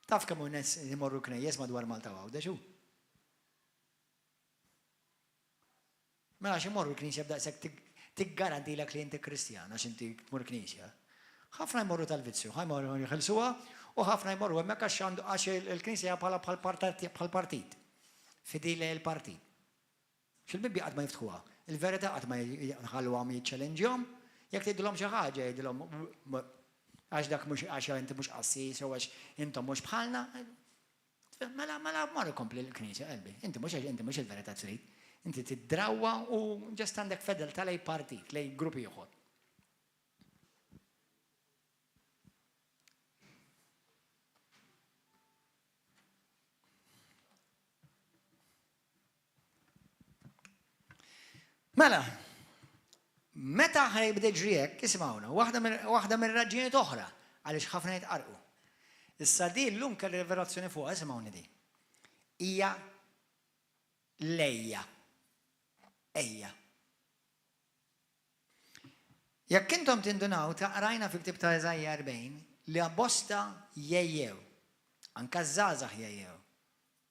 Taf kemm hu nies li jmorru knejjes madwar Malta u Għawdex hu? Mela għax imorru l-knisja b'daqshekk tiggarantilek li inti Kristjan għax inti tmur knisja. Ħafna jmorru tal-vizzju, ħa jmorru jħelsuha u ħafna jmorru hemmhekk għax għandu għax il-knisja bħala bħal partit. Fidili il-partit. X'il-Bibbja qatt ma jiftħuha. Il-verità qatt ma jħalluhom jiċċellinġjhom. Jekk tgħidilhom xi ħaġa jgħidilhom għax dak mhux għax inti mhux qassis jew għax intom mhux bħalna. Mela, mela, mor ikompli l-knisja qalbi. Inti mhux inti mhux il-verità trid. Inti tidrawwa u ġest għandek fedeltà lej partit, lej grupp ieħor. Mela, meta ħajbda jiġri hekk, isimgħuna, waħda mir-raġunijiet oħra għaliex ħafna jitqarqu. Issa di llum kelli rivelazzjoni fuqha, isimgħuni di. Hija lejja. Ejja. Jekk intom tindunaw ta' qrajna fil-ktieb ta' Iżaija 40 li bosta jgħejjew. Anke ż-żgħażagħ jgħejjew.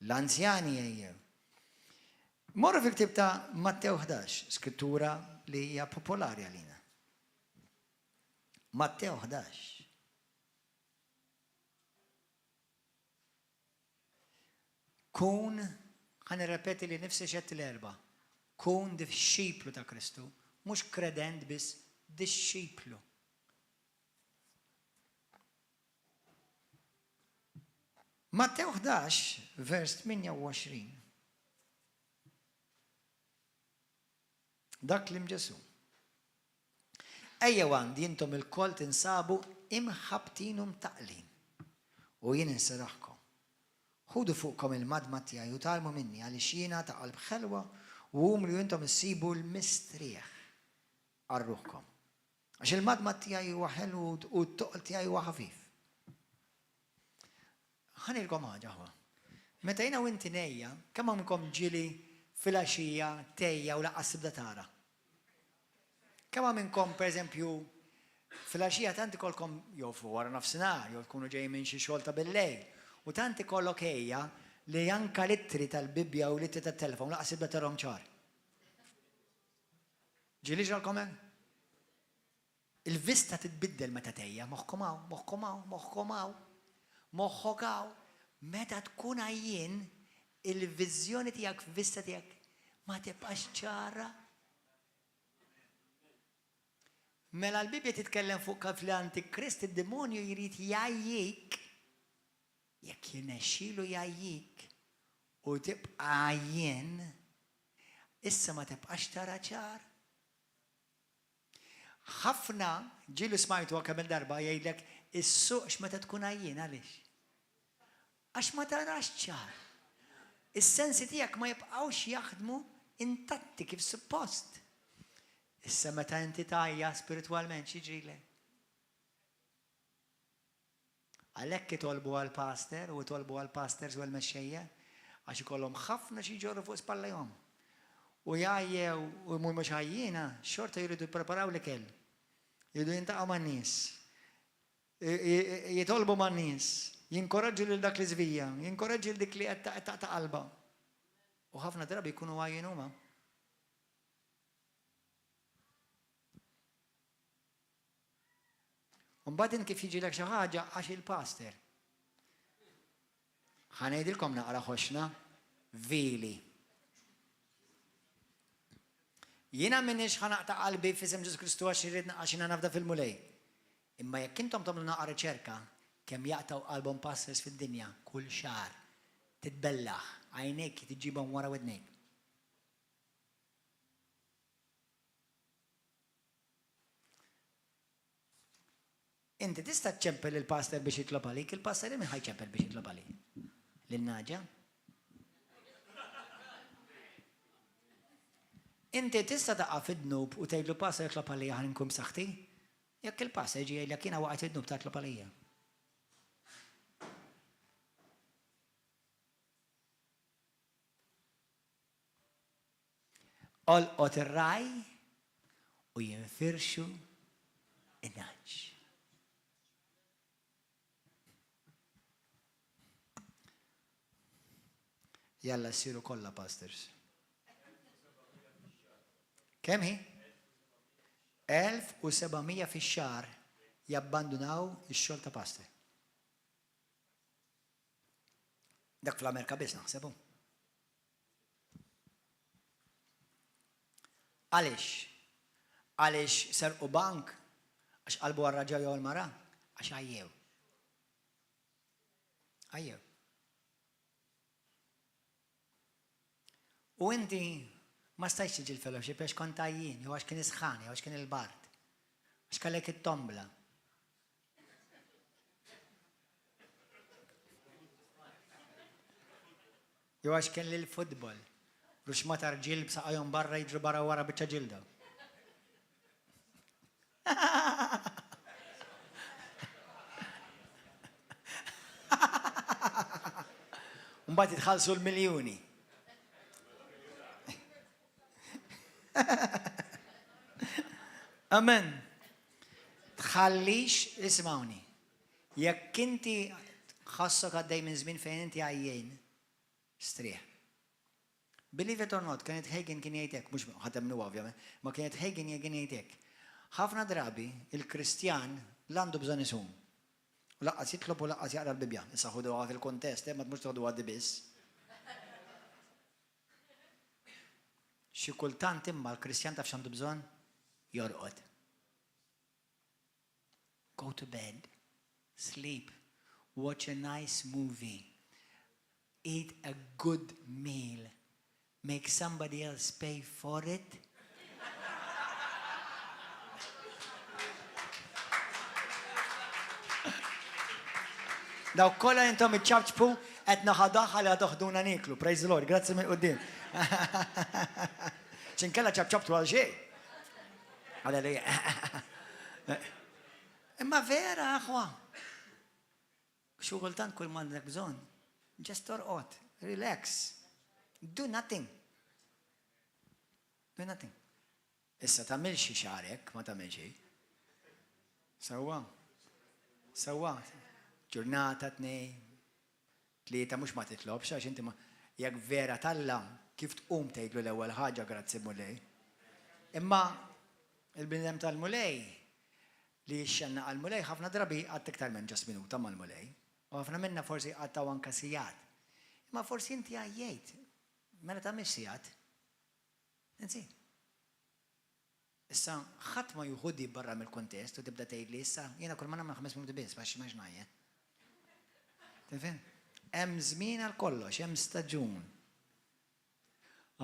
L-anzjani jgħejjew. Morru fil-ktieb ta' Mattew 11, skrittura li hija popolari għalina. Mattew 11. Kun, ħa nirrepeti li nifsi x'għedt l-Erbgħa, kun dixxiplu ta' Kristu, mhux kredent biss, dixxiplu. Mattew 11, vers 28. Dak kliem Ġesù. Ejjew għandi intom ilkoll tinsabu imħabbtin u mtaqqlin, u jien inserraħkom. Ħudu fuqkom il-madmad tiegħi u tgħallmu minni, għaliex jiena ta' qalb ħelwa u umli u intom issibu l-mistrieħ għal ruħkom. Għax il-madmad tiegħi huwa ħelu u t-toqol tiegħi huwa ħafif. Ħa ngħidilkom ħaġa aħwa. Meta jiena u inti ngħejja, kemm hawn minnkom ġieli filgħaxija tgħejja u lanqas tibda tara? Kemm hawn minnkom pereżempju filgħaxija tant ikollkom jew wara nofsinhar jew tkunu ġejjin minn xi xogħol ta' billejl u tant ikollok għejja li anke l-ittri tal-Bibbja u l-ittri tat-telefon lanqas tibda tarahom ċar. Ġieli ġralkom hekk? Il-vista titbiddel meta tgħejja, moħħkom hawn, moħħkom hawn, moħħkom hawn, moħħok hawn. Meta tkun għajjien, il-viżjoni tiegħek, vista tiegħek ma tibqax ċara. Mela l-Bibbja titkellem fuq kif l-Antikrist id-demonju jrid jgħajjik, jekk jirnexxilu jgħajjik u tibqa' għajjien, issa ma tibqax tara ċar. Ħafna, ġieli smajtuha kemm-il darba, jgħidlek issuqx meta tkun għajjien, għaliex? Għax ma tarax ċar. Is-sensi tiegħek ma jibqgħux jaħdmu intatti kif suppost. Issa meta inti tgħajja spiritwalment x'jiġrilek? Għalhekk itolbu għall-pastor u itolbu għall-pastors u għall-mexxejja, għax ikollhom ħafna xi jġorru fuq spallejhom. U jgħajjew u mhumiex għajjiena, xorta jridu jippreparaw l-ikel. Jridu jintaqgħu man-nies. Jitolbu man-nies. Jinkoraġġu lil dak li żvija, jinkoraġġi lil dik li qed taqta' qalbha. U ħafna drabi jkunu għajjin huma. U mbagħad int kif jiġilek xi ħaġa għax il-pastor. Ħa ngħidilkom naqra ħoxna vili. Jiena m'iniex ħa naqta' qalbi f'isem Ġesù Kristu għax irrid għax jiena nafda fil-Mulej. Imma jekk intom tagħmlu naqra riċerka kemm jaqtgħu qalbhom pastors fid-dinja kull xahar, titbellaħ, għajnejk tiġibhom wara widnejk. Inti tista' ċċempel lill-pastor biex jitlob għalik, il-pastor lil min ħa jċempel biex jitlob għalik? Lin-nagħġa? Inti tista' taqa' fid-dnub u tgħidlu pastor itlob għalija ħa nkun b'saħħti? Jekk il-pastor jiġi jgħidlek jiena waqgħet fid-dnub ta' tlob għalija. Olqot ir-ragħaj u jinfirxu n-nagħaġ. Jalla ssiru kollha pastors. Kemm hi? 1700 fix-xahar jabbandunaw ix-xogħol ta' pastor. Dak fl-Amerika biss naħseb. Għaliex? Għaliex serqu bank? Għax qalbu għar-raġel jew għall-mara? Għax għajjew. Għajjew. U inti ma stajtx tiġi l-fellowship għax kont għajjien, jew għax kien isħan, jew għax kien il-bard. Għax kellek it-tombla. Jew għax kelli l-futbol. Ruxmata rġiel b'saqajhom barra jiġru barra wara biċċa ġilda. Mbagħad jitħallsu l-miljuni. Amen. Tħallix, ismawni, jekk inti tħossok għaddej minn żmien fejn inti għajjien, strieħ. Believe it or not, Kenneth Hagin kien jgħid hekk, mhux ħa temmnuha ovvjament, ma Kenneth Hagin kien jgħid hekk. Ħafna drabi il-Kristjan la għandu bżonn isum. U laqqas jitlob u laqqas jaqra l-Bibbja. Issa ħuduha fil-kuntest, eh, ma tmux toħduha di biss. Xi kultant imma l-Kristjan taf x'għandu bżonn? Jorqod. Go to bed, sleep, watch a nice movie, eat a good meal, make somebody else pay for it. Dawk kollha intom iċċabċbu qed naħadaħ għal toħduna nieklu. Praise the Lord, grazzi minn quddiem. Xinkella ċabċabtu għal xejn. Halleluja. Imma vera, aħwa. Xi kultant kull m'għandek bżonn, just torqod, relax, do nothing. Do nothing. Issa tagħmilx xi xahar hekk, ma tagħmel xejn. Sewwa. Sewwa. Ġurnata tnej, tlieta mhux ma titlobx għax inti ma jekk vera t'Alla kif tqum tgħidlu l-ewwel ħaġa grazzi Mulej. Imma il-bniedem tal-Mulej li jixxennaq għall-Mulej ħafna drabi jqatta' iktar minn just minuta mal-Mulej. U ħafna minna forsi jqattgħu anke sigħat. Imma forsi inti għajjejt, mela tagħmilx sigħat. Insi. Issa, ħadd ma juħu di barra mill-kuntest u tibda tgħidli issa jiena kull ma nagħmel ħames minuti biss għax ma ngħajja. Tifhem? Hemm żmien għal kollox, hemm staġun.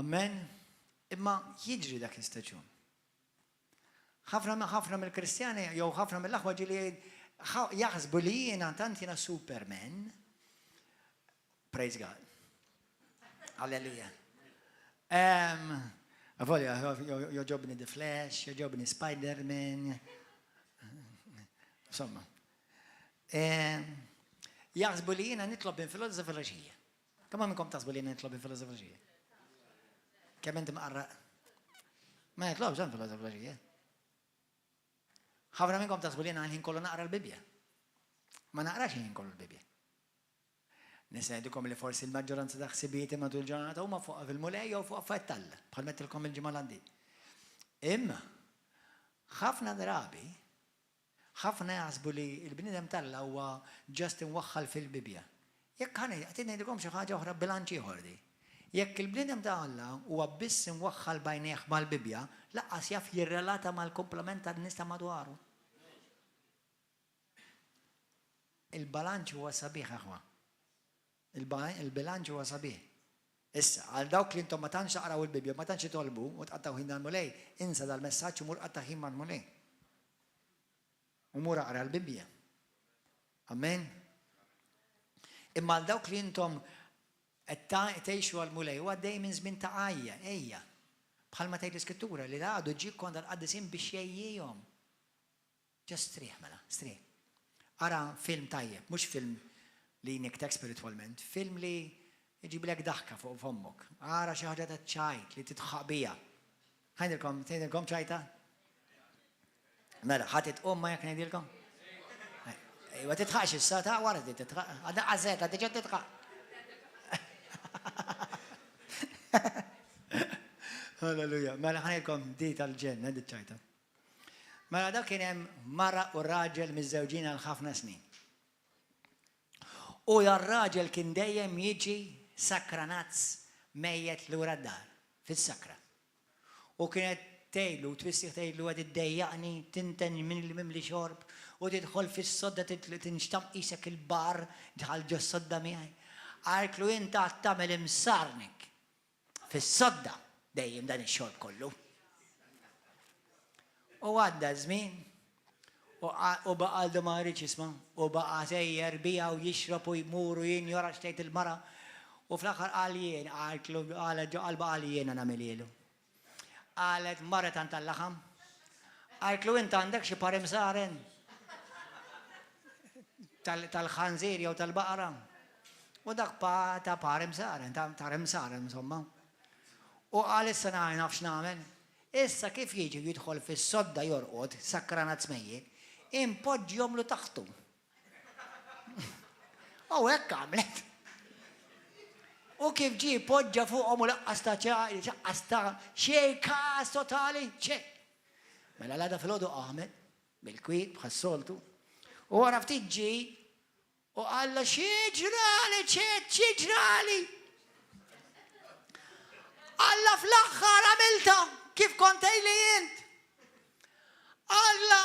Amen. Imma jiġri dak l-istaġun. Ħafna ħafna mill-Kristjani jew ħafna mill-aħwa ġieli jaħsbu li jiena tant jiena Superman. Praise God. Alleluja. Avolja, joġobni The Flash, joġobni Spider-Man. Insomma. Jaħsbu li jiena nitlob minn filgħodu sa filgħaxija. Kemm minnkom taħsbu li jiena nitlob minn filgħodu sa filgħaxija? Kemm inti mqarraq? Ma nitlobx hemm filgħodu sa filgħaxija. Ħafna minnkom taħsbu li jiena ħin kollu naqra l-Bibbja. Ma naqrax ħin kollu l-Bibbja. Nista' ngħidilkom li forsi l-maġġoranza ta' ħsibijieti matul il-ġurnata huma fuq fil-Mulej jew fuq affarijiet t'Alla, bħal m'għedtilkom il-ġimgħa l-għaddiet. Imma ħafna drabi ħafna jaħsbu li l-bniedem t'Alla huwa just imwaħħal fil-Bibbja. Jekk ħa ngħid, ngħidilkom xi ħaġa oħra bilanċ ieħor di. Jekk il-bniedem ta' Alla huwa biss imwaħħal b'għajnejh mal-Bibbja, lanqas jaf jirrelata mal-kumplament tan-nies ta' madwaru. Il-balanċ huwa sabiħ, aħwa. Il-bilanċ huwa sabiħ. Issa, għal dawk li intom ma tantx taqraw il-Bibbja, ma tantx titolbu u tqattgħu ħin mal-Mulej, insa dal-messaġġ u mur qatta' ħin mal-Mulej. U mur aqra l-Bibbja. Amen. Imma għal dawk li intom qed tgħixu għall-Mulej u għaddej minn żmien ta' għajja, ejja. Bħalma tgħid l-Iskrittura li l-għadu ġie kontra l-qaddisin biex jgħejjihom. Just strieħ mela, strieħ. Ara film tajjeb, mhux film li jnikktek spiritwalment, film li jġiblek daħka fuq fommok. Ara xi ħaġa ta' ċajt li tidħaq biha. Ħa ngħidilkom, ngħidilkom ċajta? Mela, ħa titqum ma jekk ngħidilkom? Ejwa titħaqx issa ta' wara titħaq. Għadha qażeta diġà titħaq. Halleluja. Mela ħa ngħidilkom di tal-ġenna di ċajta. Mela dak kien hemm mara u raġel miżżewġin għal ħafna snin. U dar-raġel kien dejjem jiġi sakranazz mejjet lura d-dar, fis-sakra. U kienet tgħidlu, twissih tgħidlu qed iddejjaqni, tinten mimli xorb u tidħol fis-sodda tinxtamm qisek il-bar dħal ġos-sodda miegħi. Qaltlu int għad tagħmel imsarnek Fis-sodda dejjem dan ix-xorb kollu. U għadda ż-żmien u baqa' għaldu ma jridx jisma' u baqa' sejjer biha u jixrob u jmur u jinjora x'tgħid il-mara. U fl-aħħar qal jien, qaltlu, qalet ġo qalbha qal jiena nagħmilhielu. Qalet marret għand tal-laħam. Qaltlu int għandek xi par imsaren tal-ħanżir jew tal-baqra. U dak pa ta' par imsaren, ta' imsaren insomma. U qal issa naf x'nagħmel. Issa kif jiġi jidħol fis-sodda jorqod, sakranat smejjek, inpoġġihomlu taħtu. U hekk għamlet. U kif ġie poġġa fuqhom u laqqas ta' laqqas ta' xejn każ totali, xejn. Mela l-għada filgħodu qamet bil-kwiet bħas-soltu u wara ftit ġie u qallha xi ġrali ċed xi ġrali. Alla fl-aħħar għamilta kif kont li int. Alla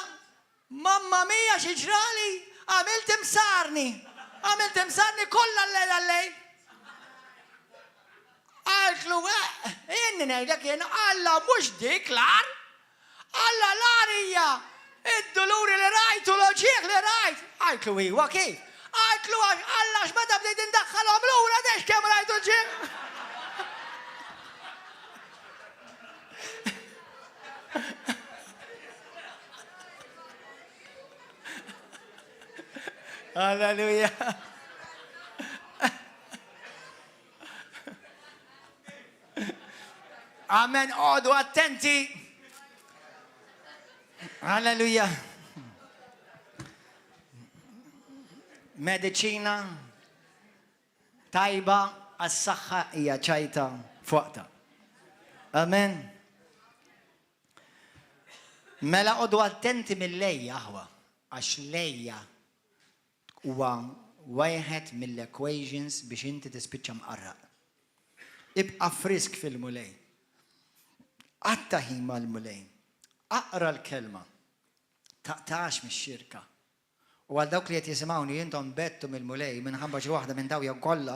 Mamma mia xi ġrali! Għamilt imsarni! Għamilt imsarni kollha llejl għal-lejl! Qaltlu, eh, inni ngħidlek jien, Alla mhux dik l-agħar! Alla l-agħar hija id-duluri li rajt u l-uġigħ li rajt! Qaltlu, iwa kif? Qaltlu, għax Alla għax meta bdejt indaħħalhom lura dex kemm rajt uġigħ! Alleluja. Amen, għodu attenti. Alleluja. Medicina tajba għas-saħħa hija ċajta fuqta. Amen. Mela qogħdu attenti mill-lejja aħwa, għax lejja huwa wieħed mill-equations biex inti tispiċċa mqarraq. Ibqa' frisk fil-Mulej. Qatta' ħin mal-Mulej. Aqra l-kelma. Taqtax mix-xirka. U għal dawk li qed jisimgħuni intom bettu mill-Mulej minħabba xi waħda minn daw jew kollha,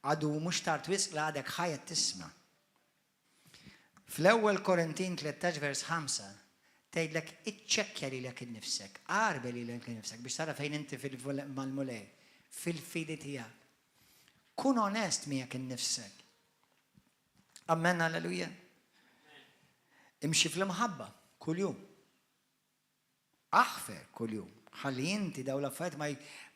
għadu mhux tard wisq la għadek ħaj qed tisma'. Fl-Ewwel Korintin 13 vers 5 tgħidlek iċċekkja lilek innifsek, għarbel lilek innifsek biex tara fejn inti mal-Mulej, fil-fidi tiegħek. Kun onest miegħek innifsek. Amen, alleluja. Imxi fl-imħabba kuljum. Aħfer kuljum. Ħalli inti daw l-affarijiet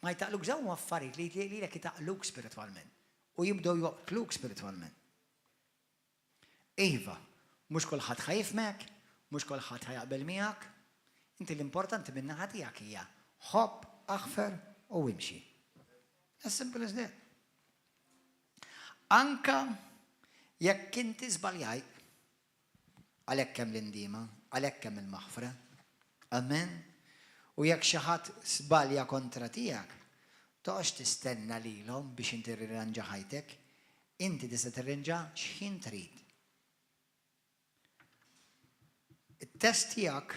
ma jtaqluk dawn affarijiet li lilek itaqluk spiritwalment u jibdew joqtluk spiritwalment. Iva, mhux kulħadd ħa jifhmek, mhux kulħadd ħa jaqbel miegħek. Inti l-importanti min-naħa tiegħek hija ħobb, aħfer u imxi. As simple as that. Anka jekk inti żbaljajt, għalhekk hemm l-indiema, għalhekk hemm il-maħfra. Amen. U jekk xi ħadd żbalja kontra tiegħek, toqgħodx tistenna lilhom biex inti rirranġa ħajtek. Inti tista' tirrinġa x'ħin trid. It-test tiegħek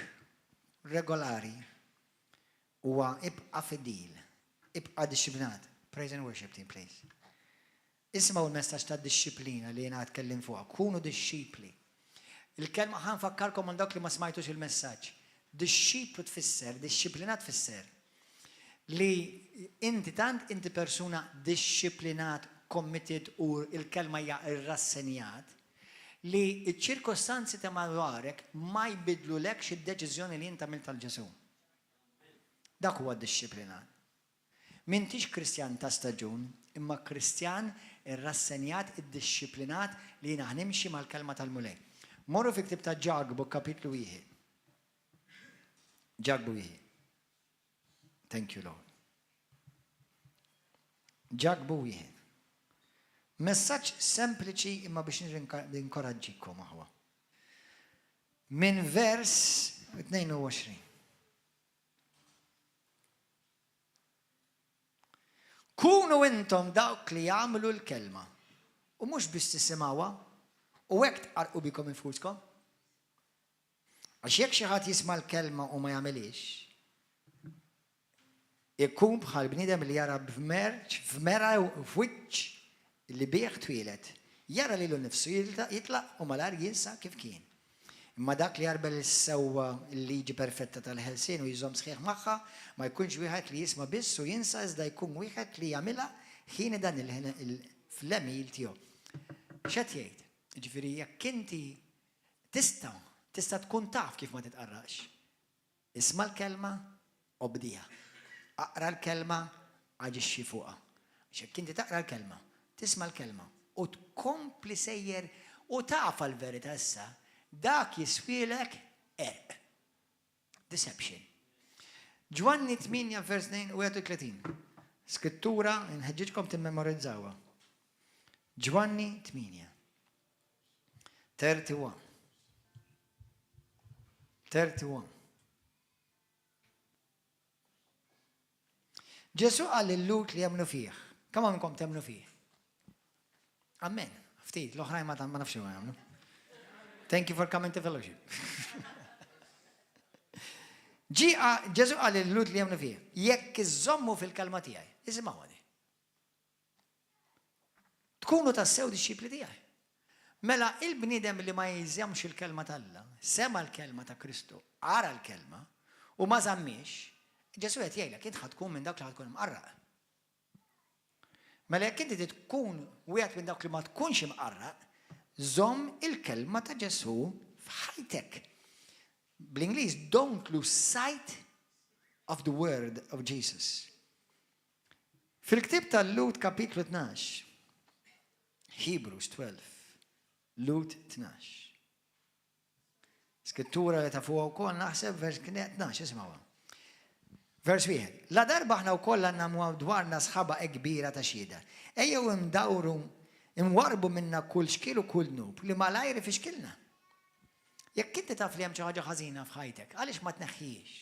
regolari huwa ibqa' fidil, ibqa' dixxiplinat. Praise and worship team, please. Isimgħu l-messaġġ ta' dixxiplina li jiena tkellim fuqha. Kunu dixxipli. Il-kelma ħa nfakkarkom għal dawk li ma smajtux il-messaġġ. Dixxiplu tfisser, dixxiplinat tfisser li inti tant inti persuna dixxiplinat, committed u il-kelma hija irrassenjat, li ċ-ċirkostanzi ta' madwarek ma jbidlulekx id-deċiżjoni li int għamilt għal Ġesù. Dak huwa dixxiplinat. M'intix Kristjan ta' staġun, imma Kristjan irrassenjat, iddixxiplinat li jiena ħa nimxi mal-Kelma tal-Mulej. Morru fi ktieb ta' Ġakbu kapitlu wieħed. Ġakbu wieħed. Thank you, Lord. Ġakbu wieħed. Messaġġ sempliċi imma biex ninkoraġġikom aħwa. Minn vers 22. Kunu intom dawk li jagħmlu l-kelma u mhux biss tisimgħuha u hekk tqarrqu bikom infuskom. Għax jekk xi ħadd jisma' l-kelma u ma jagħmilhiex, ikun bħal bniedem li jara b'merċ f'mera f'wiċċ li bih twieled. Jara lilu nnifsu jitlaq u malajr jinsa kif kien. Imma dak li jarbel sewwa l-liġi perfetta tal-ħelsien u jżomm sħiħ magħha, ma jkunx wieħed li jisma' biss u jinsa iżda jkun wieħed li jagħmilha ħini dan fl-għemil tiegħu. X'qed jgħid? Jiġifieri jekk inti tista' tista' tkun taf kif ma titqarraqx. Isma' l-kelma, obdiha. Aqra l-kelma, aġixxi fuqha. Għax jekk inti taqra l-kelma, tisma' l-kelma u tkompli sejjer u tafha l-verità issa, dak jiswielek qerq. Deception. Ġwanni 8 vers 32. Skrittura nħeġġiġkom timmemorizzawha. Ġwanni 8. 31. 31. Ġesu qal lil-Lhud li jemmnu fih. Kemm minnkom temmnu fih? Amen. Ftit, l-oħrajn ma ma nafx jagħmlu. Thank you for coming to fellowship. Ġi Ġesu qal lil-Lhud li jemmnu fih. Jekk iżommu fil-kelma tiegħi, isimgħu għadi. Tkunu tassew dixxipli tiegħi. Mela il-bniedem li ma jżommx il-kelma t'Alla, sema l-kelma ta' Kristu, qara l-kelma u ma żammiex, Ġesu qed jgħidlek int ħa tkun minn dawk li ħa tkun imqarraq. Mela jekk inti tkun wieħed minn dawk li ma tkunx imqarraq, żomm il-kelma ta' Ġesu f'ħajtek. Bl-Ingliż, don't lose sight of the word of Jesus. Fil-ktieb tal-Lhud kapitlu 12, Hebrews 12, Lhud 12. Skrittura li tafuha wkoll naħseb vers 12 isimgħuha. Vers wieħed. La darba aħna wkoll għandna dwarna sħaba kbira ta' xhieda. Ejjew imdawru imwarbu minna kull xkil u kull dnub li malajr ifixkilna. Jekk inti taf li hemm xi ħaġa ħażina f'ħajtek, għaliex ma tneħħihiex?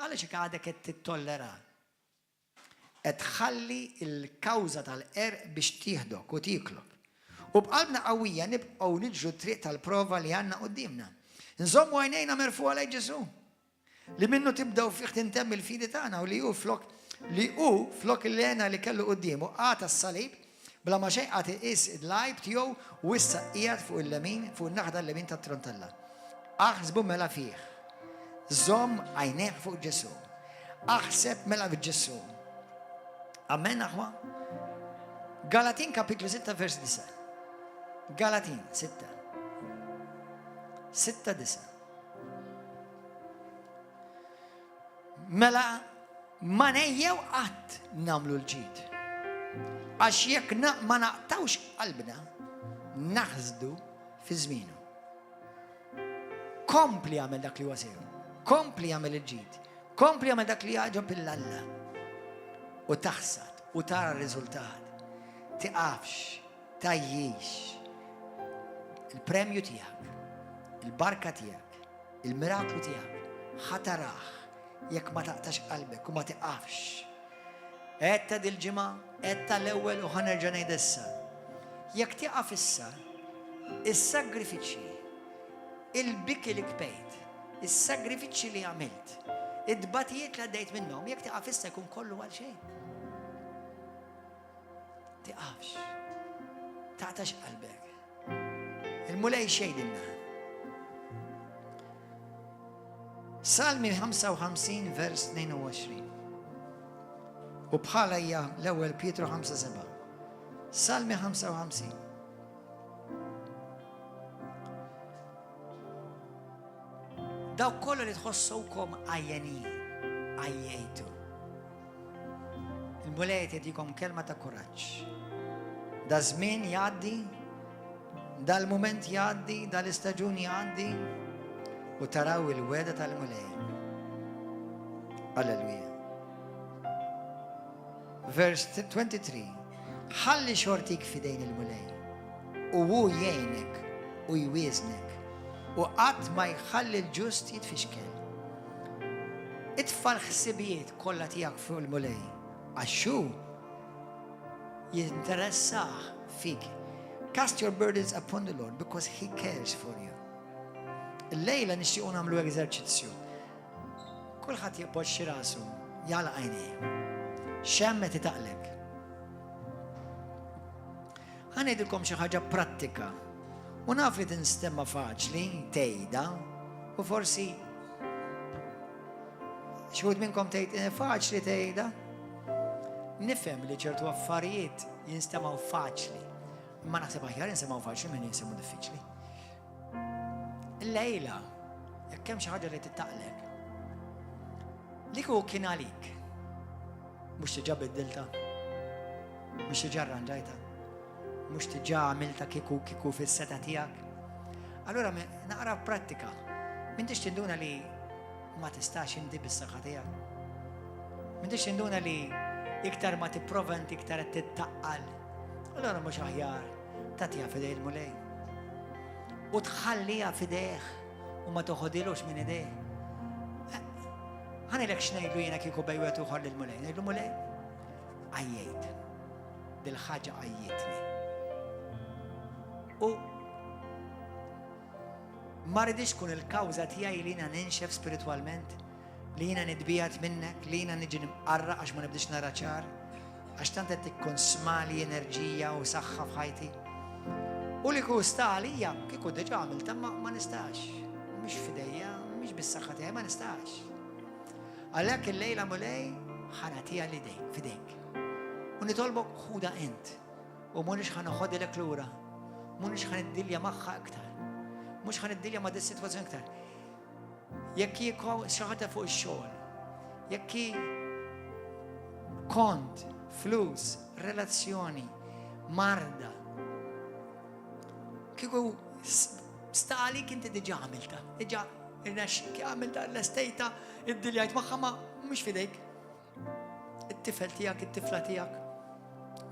Għaliex hekk għadek qed tittollera? Qed tħalli l-kawża tal-qerq biex tieħdok u tieklok. U b'qalbna qawwija nibqgħu niġru t-triq tal-prova li għandna quddiemna. Nżommu għajnejna merfugħa lejn Ġesù, li minnu tibda u fih tintemm il-fidi tagħna u li hu flok li hu flok l-hena li kellu quddiemu qagħad għas-salib bla ma xejn qagħad iqis l-għajb tiegħu u issa qiegħed fuq il-lemin fuq in-naħa tal-lemin tat-tron t'Alla. Aħsbu mela fih. Żomm għajnejk fuq Ġesù. Aħseb mela f'Ġesù. Amen aħwa? Galatin kapitlu 6 vers 9. Galatin 6. 6 9. Mela ma nejjew qatt namlu l-ġid. Għax jekk ma naqtawx qalbna, naħsdu fi żmienu. Kompli għamel dak li huwa sew. Kompli għamel il-ġid. Kompli għamel dak li jagħġob il-Alla. U taħsad u tara r-riżultat. Tiqafx, tajjix. Il-premju tiegħek, il-barka tiegħek, il-miraklu tiegħek ħa tarah jekk ma taqtax qalbek u ma tiqafx. Għedtha dil-ġimgħa, għedtha l-ewwel u ħa nerġa' ngħidha issa. Jekk tieqaf issa, is-sagrifiċċji, il-biki li kbejt, is-sagrifiċċji li għamilt, it-tbatijiet li għaddejt minnhom, jekk tieqaf issa jkun kollu għal xejn. Tiqafx. Taqtax qalbek. Il-Mulej xejdilna. Salmi 55 vers 22. U bħala hija l-ewwel Pietru 5-7. Salmi 55. Dawk kollha li tħossukom għajjenin, għajjejtu. Il-Mulej qed jagħtikom kelma ta' kuraġġ. Da żmien jgħaddi, dal-mument jgħaddi, dal-istaġun jgħaddi u taraw il-weda tal-Mulej. Alleluja. Vers 23. Ħalli xortik fidejn il-Mulej u hu jgħinek u jwieżnek u qatt ma jħalli l-ġust jitfixkel. Itfa' l-ħsibijiet kollha tiegħek fuq il-Mulej, għax hu jinteressah fik. Cast your burdens upon the Lord because he cares for you. Illejla nixtiequ nagħmlu eżerċizzju. Kulħadd jpoġġi rasu, jagħlaq għajnejh. X'hemm qed itaqlek? Ħa ngħidilkom xi ħaġa prattika. U naf li tinstema' faċli tgħidha u forsi xi wħud minnkom tgħid eh, faċli tgħidha. Nifhem li ċertu affarijiet jinstemgħu faċli. Imma naħseb aħjar jinsemgħu faċli minn jinsemgħu diffiċli. Lejla, jekk hemm xi ħaġa li tittaqlek, li kieku kien għalik, mhux diġà biddilta, mhux diġà rranġajta, mhux diġà għamilta kieku kieku fis-seta tiegħek. Allura naqra prattika, m'intix tinduna li ma tistax inti bis-saħħa tiegħek. M'intix tinduna li iktar ma tipprova inti iktar qed tittaqqal. Allura mhux aħjar tagħtiha f'idej il-Mulej. U tħalliha f'idejh u ma toħodilux minn idejh. Eh, ħanilek x'ngħidlu jiena kieku bejn wieħed uħor lill-Mulej. Ngħidlu Mulej, għajjejt. Dil-ħaġa għajjitni. U ma rridix tkun il-kawża tiegħi li jiena ninxef spiritwalment, li jiena nitbiegħed minnek, li jiena niġi nimqarra għax ma nibdix nara ċar, għax tant qed tikkonsmali enerġija u saħħa f'ħajti. U li kieku sta għalija, kieku diġà għamilta ma, ma nistax. Mhix f'idejja, mhix bis-saħħa tiegħi ma nistax. Għalhekk illejla Mulej ħa nagħtiha lilek, f'idejk. U nitolbok ħuda int. U mhux ħa noħodilek lura. Mhux ħa niddilja magħha iktar. Mhux ħa niddilja ma' dis-sitwazzjoni iktar. Jekk hi xi ħaġa fuq ix-xogħol, jekk hi kont. Flus, relazzjoni, marda. Kieku sta għalik inti diġà għamilta, diġà irnexxik għamilta l-estejta, id-diljajt magħha ma mhux fidejk. It-tifel tiegħek, it-tifla tiegħek,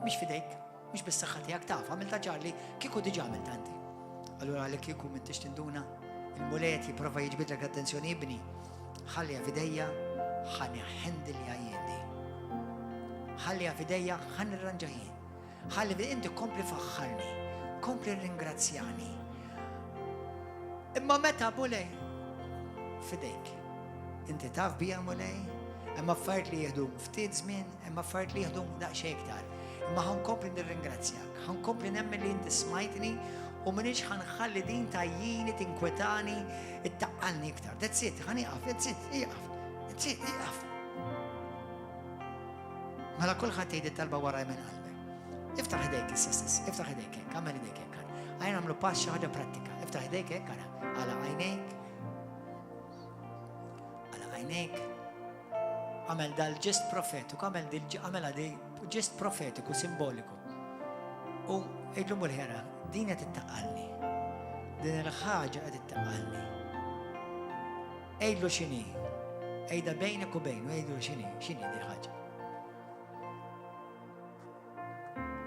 mhix fidejk, mhux bis-saħħa tiegħek taf, għamilta ċarli, kieku diġà għamilta inti. Allura għalhekk kieku m'intix tinduna, il-Mulej qed jipprova jiġbidlek l-attenzjoni ibni, ħalliha f'idejja, ħa niħendilja jien di. Ħalliha f'idejja, ħa nirranġa jien. Ħalli inti kompli faħħarni, kompli ringrazzjani. Imma meta Mulej fidejk. Inti taf bija Mulej, hemm affarijiet li jieħdu ftit żmien, hemm affarijiet li jieħdu daqsxejn iktar. Imma ħa nkompli nirringrazzjak, ħa nkompli nemmen li inti smajtni u m'iniex ħa nħalli din tgħajjini, tinkwetani, ittaqqalni iktar. That's it, ħa nieqaf, that's it, ieqaf, that's it, ieqaf. Mela kulħadd jgħid it-talba waraj minn qalbek. Iftaħ idejk issa stess, iftaħ idejk hekk, għamel idejk hekk. Għajn nagħmlu pass xi ħaġa prattika. Iftaħ idejk hekk ara, għala għajnejk. Għala għajnejk. Għamel dal-ġest profetiku, għamel għamel għadi ġest profetiku, simboliku. U għidlu mulħera, din qed ittaqalni. Din il-ħaġa qed ittaqalni. Għidlu x'inhi. Għidha bejnek u bejnu, għidlu x'inhi, x'inhi di ħaġa.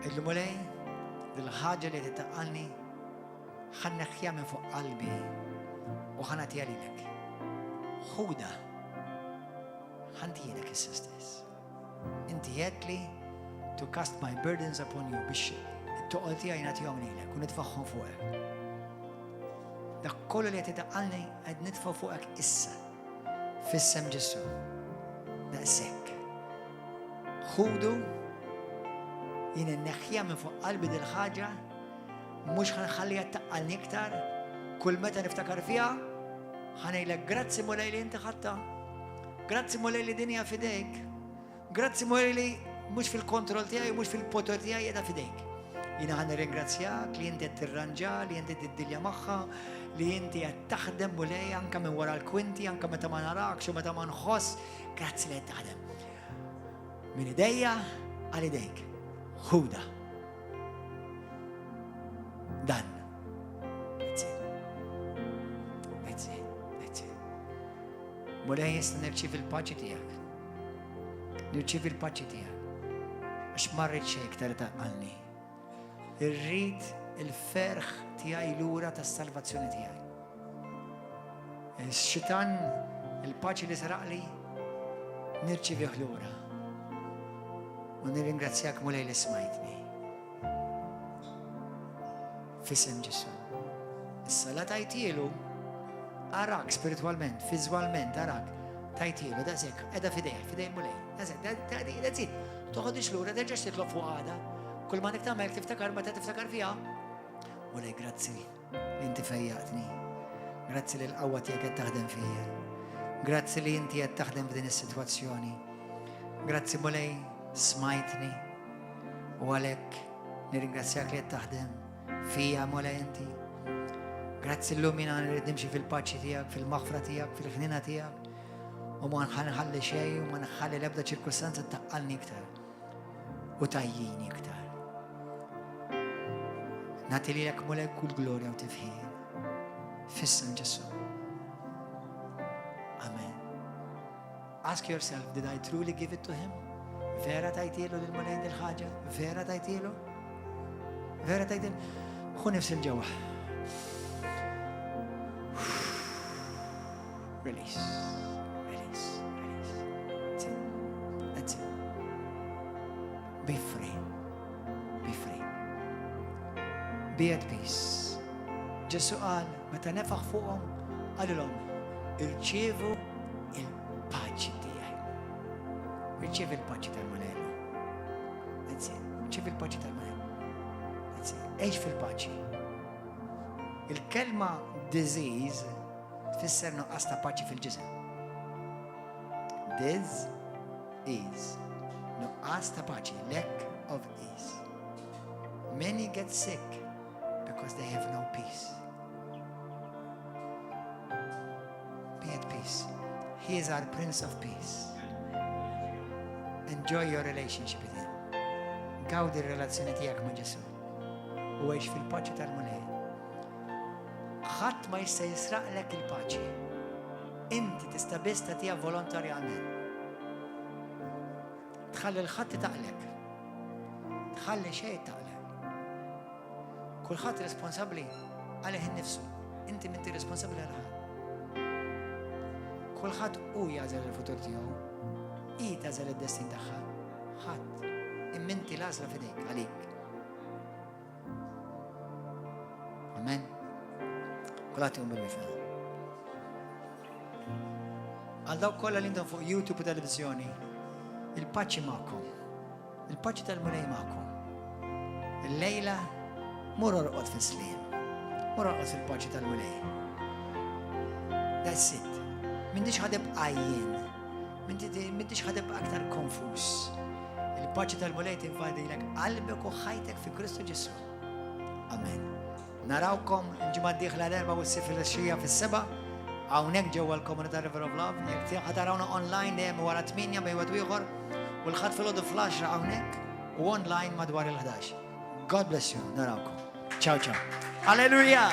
Għidlu Mulej, dil-ħaġa li titaqqalni ħa nneħħiha minn fuq qalbi u ħa nagħtiha lilek. Ħuda, ħa ntihielek issa stess. Inti għedtli to cast my burdens upon you biex it-toqol tiegħi nagħtihom lilek u nitfagħhom fuqek. Dak kollu li qed itaqqalni qed nitfgħu fuqek issa. F'isem Ġesù. Daqshekk. Ħudu jien inneħħiha minn fuq qalbi dil ħaġa mhux ħa nħalliha taqqalni iktar, kull meta niftakar fiha, ħa ngħidlek grazzi Mulej li inti ħadtha. Grazzi Mulej li din hija f'idejk. Grazzi Mulej li mhux fil-kontroll tiegħi, mhux fil-poter tiegħi qiegħda f'idejk. Jiena ħa nirringrazzjak li inti qed tirranġa, li inti tiddilja magħha, li inti qed taħdem Mulej anke minn wara l-kwinti, anke meta ma narakx u meta ma nħoss, grazzi li qed taħdem. Minn idejja għal idejk. Ħuda. Dan. That's it. That's it. That's it. Mulej jista' nirċievi l-paċi tiegħek. Nirċievi l-paċi tiegħek. Għax ma rrid xejn iktar taqqalni. Irrid il-ferħ tiegħi lura tas-salvazzjoni tiegħi. Ix-xitan il-paċi li saraqli nirċivih lura. U nirringrazzjak Mulej li smajtni. F'isem Ġesù. Issa la tajtielu, arak spiritwalment, fiżwalment, arak, tajtielu, daqshekk, qiegħda f'idejh, f'idej il-Mulej. Daqshekk, that's it. Toħodix lura, terġax titlob fuq għada. Kull ma għandek tagħmel tiftakar meta tiftakar fiha. Mulej, grazzi li inti fejjaqtni. Grazzi li l-qawwa tiegħek qed taħdem fija. Grazzi li inti qed taħdem f'din is-sitwazzjoni. Grazzi Mulej, smajtni. U għalhekk nirringrazzjak li qed taħdem fija Mulej inti. Grazzi llum jiena nrid nimxi fil-paċi tiegħek, fil-maħfra tiegħek, fil-ħnina tiegħek. U ma nħalli xejn u ma nħalli l-ebda ċirkustanza taqqalni iktar u tajjini iktar. Nagħti lilek Mulej kull glorja u tifħir. F'isem Ġesù. Amen. Ask yourself, did I truly give it to him? Vera tajtielu lill-Mulej dil-ħaġa? Vera tajtielu? Vera tajtielu? Ħu nifs 'il ġewwa. Release, release, release. That's it. That's it. Be free. Be free. Be at peace. Ġesù qal, meta nefaħ fuqhom, qalilhom, irċievu il-paċi tiegħi. Irċievi l-paċi tal-Mulej. That's it. Irċievi l-paċi tal-Mulej. That's it. Għix fil-paċi. Il-kelma disease tfisser nuqqas ta' paċi fil-ġisem. Dis ease. Nuqqas ta' paċi, lack of ease. Many get sick because they have no peace. Be at peace. He is our Prince of Peace. Enjoy your relationship with him. Gawdi r-relazzjoni tiegħek ma' Ġesù u għix fil-paċi tal-Mulej. Ħadd ma jista' jisraqlek il-paċi. Inti tista' biss tagħtiha volontarjament. Tħalli l-ħadd itaqlek. Tħalli xejn taqlek. Kulħadd responsabbli għalih innifsu. Inti minti responsabbli għal ħadd. Kulħadd hu jagħżel il-futur tiegħu. Hi tagħżel id-destin tagħha. Ħadd. Imma inti l-għażla f'idejk għalik. Amen. Kulħadd jqum bil-wieqfa. Għal dawk kollha li intom fuq YouTube u televizjoni, il-paċi magħkom. Il-paċi tal-Mulej magħkom. Il-lejla mur orqod fis-sliem. Mur orqod fil-paċi tal-Mulej. That's it. M'intix ħa tibqa' għajjien. M'intix ħa tibqa' aktar konfus. Il-paċi tal-Mulej tinvadilek qalbek u ħajtek fi Kristu Ġesù. Amen. Narawkom il-ġimgħa d-dieħla l-Erbgħa u s-filgħaxija fis-7 hawnhekk ġewwa l-komunità River of Love. Jekk ħa tarawna online dejjem wara 8 bejn wieħed u ieħor u l-Ħadd filgħodu fl-10 hawnhekk u online madwar il-11. God bless you. Narawkom. Ciao, ciao. Alleluja!